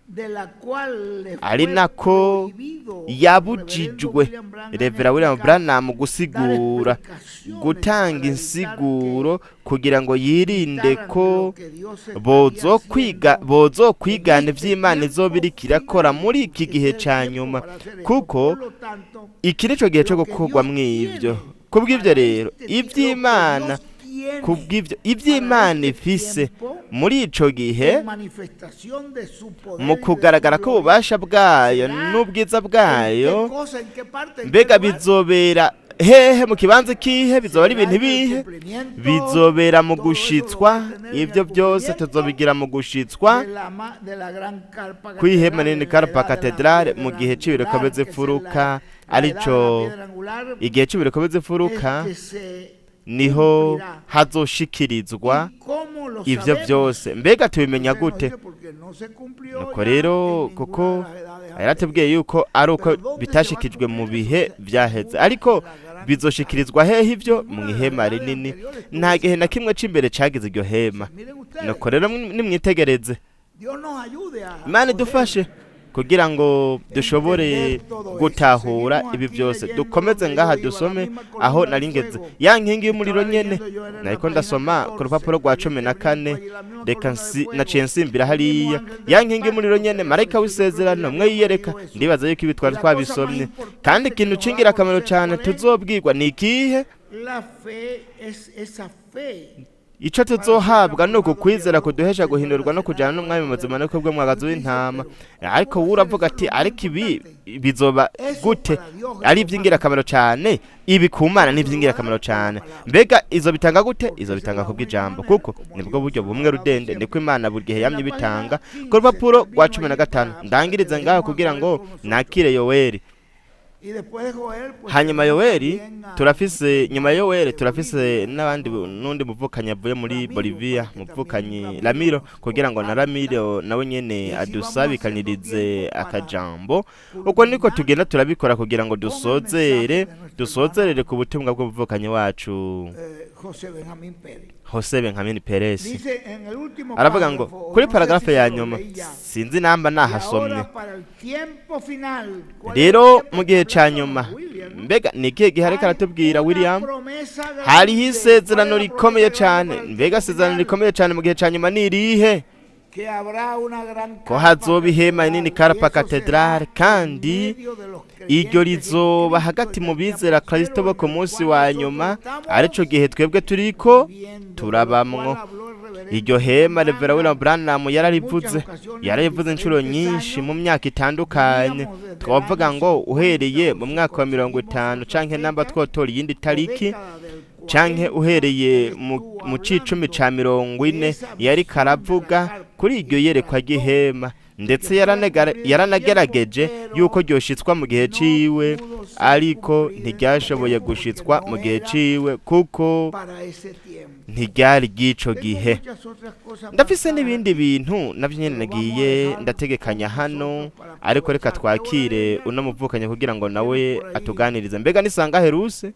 Speaker 2: Ari nako yabujijwe Revera William Branham gusigura, gutanga insiguro kugira ngo yirinde ko bozokwiga bozokwigana ivy'Imana izoba iriko irakora muri iki gihe ca nyuma, kuko iki nico gihe co gukorwa mw'ivyo. Kubw'ivyo rero, ivy'Imana, kubw'ivyo ivy'Imana ifise muri ico gihe mu kugaragara ko ububasha bwayo n'ubwiza bwayo, mbega bizobera hehe, mu kibanza kihe, bizoba ari ibintu bihe? Bizobera mu gushitswa. Ibyo byose tuzobigira mu gushitswa kw'ihema nini Karpa Katedrale mu gihe c'ibiriko bizifuruka, arico igihe c'ibiriko bizifuruka niho hazoshikirizwa ivyo byose. Mbega tubimenya gute? Nuko rero, kuko yaratubwiye yuko ari uko bitashikijwe mu bihe vyaheze, ariko bizoshikirizwa hehe ivyo? Mu ihema rinini. Nta gihe na kimwe c'imbere cagize iryo hema. Nuko rero nimwitegereze, Imana idufashe kugira ngo dushobore gutahura ibi byose. Dukomeze ngaha dusome aho naringeze, ya nkingi y'umuriro nyene nariko ndasoma ku rupapuro rwa 14. Reka naciye nsimbira hariya, ya nkingi y'umuriro nyene, marayika w'isezerano mwe yiyereka. Ndibaza yuko ibi twari twabisomye. Kandi ikintu c'ingirakamaro cane tuzobwirwa ni ikihe? Ico tuzohabwa ni uku kwizera kuduhesha guhindurwa no kujana n'umwami muzima no kubwe mwagazi w'intama. Ariko wowe uravuga ati: "Ariko ibi bizoba gute ari iby'ingirakamaro cyane?" Ibi ku Mana ni iby'ingirakamaro cyane. Mbega izo bitanga gute? Izo bitanga kubw'ijambo, kuko nibwo buryo bumwe rudende, niko Imana buri gihe yamye bitanga. Ku rupapuro rwa 15, ndangirize ngaho kugira ngo nakire Yoweri. Hanyuma Yoweri turafise, nyuma ya Yoweri turafise n'abandi, n'undi muvukanyi avuye muri Bolivia, muvukanyi Ramiro, kugira ngo na Ramiro nawe nyene adusabikanirize akajambo. Uko niko tugenda turabikora kugira ngo dusozerere ku butumwa bw'umuvukanyi wacu Jose Benjamin Perez. Aravuga ngo kuri paragrafe ya nyuma, sinzi namba nahasomye rero, mu gihe ca nyuma. Mbega ni ikihe gihe ariko aratubwira William? Hariho isezerano rikomeye cane. Mbega isezerano rikomeye cane mu gihe ca nyuma ni irihe? Ko hazoba ihema nini Karpa Katedrale, kandi iryo rizoba hagati mu bizera Kristo bo ku munsi wa nyuma, arico gihe twebwe turiko turabamwo. Iryo hema Revera William Branham yararivuze, yararivuze inshuro nyinshi mu myaka itandukanye. Twavuga ngo uhereye mu mwaka wa 50, canke namba twotora iyindi tariki, canke uhereye mu c'icumi ca 40, yari karavuga kuri iryo yerekwa ry'ihema. Ndetse yaranagerageje yuko ryoshitswa mu gihe ciwe, ariko ntiryashoboye gushitswa mu gihe ciwe kuko ntiryari ry'ico gihe. Ndafise n'ibindi bintu navyo nyene nagiye ndategekanya hano, ariko reka twakire uno muvukanye kugira ngo nawe atuganirize. Mbega nisanga heruse?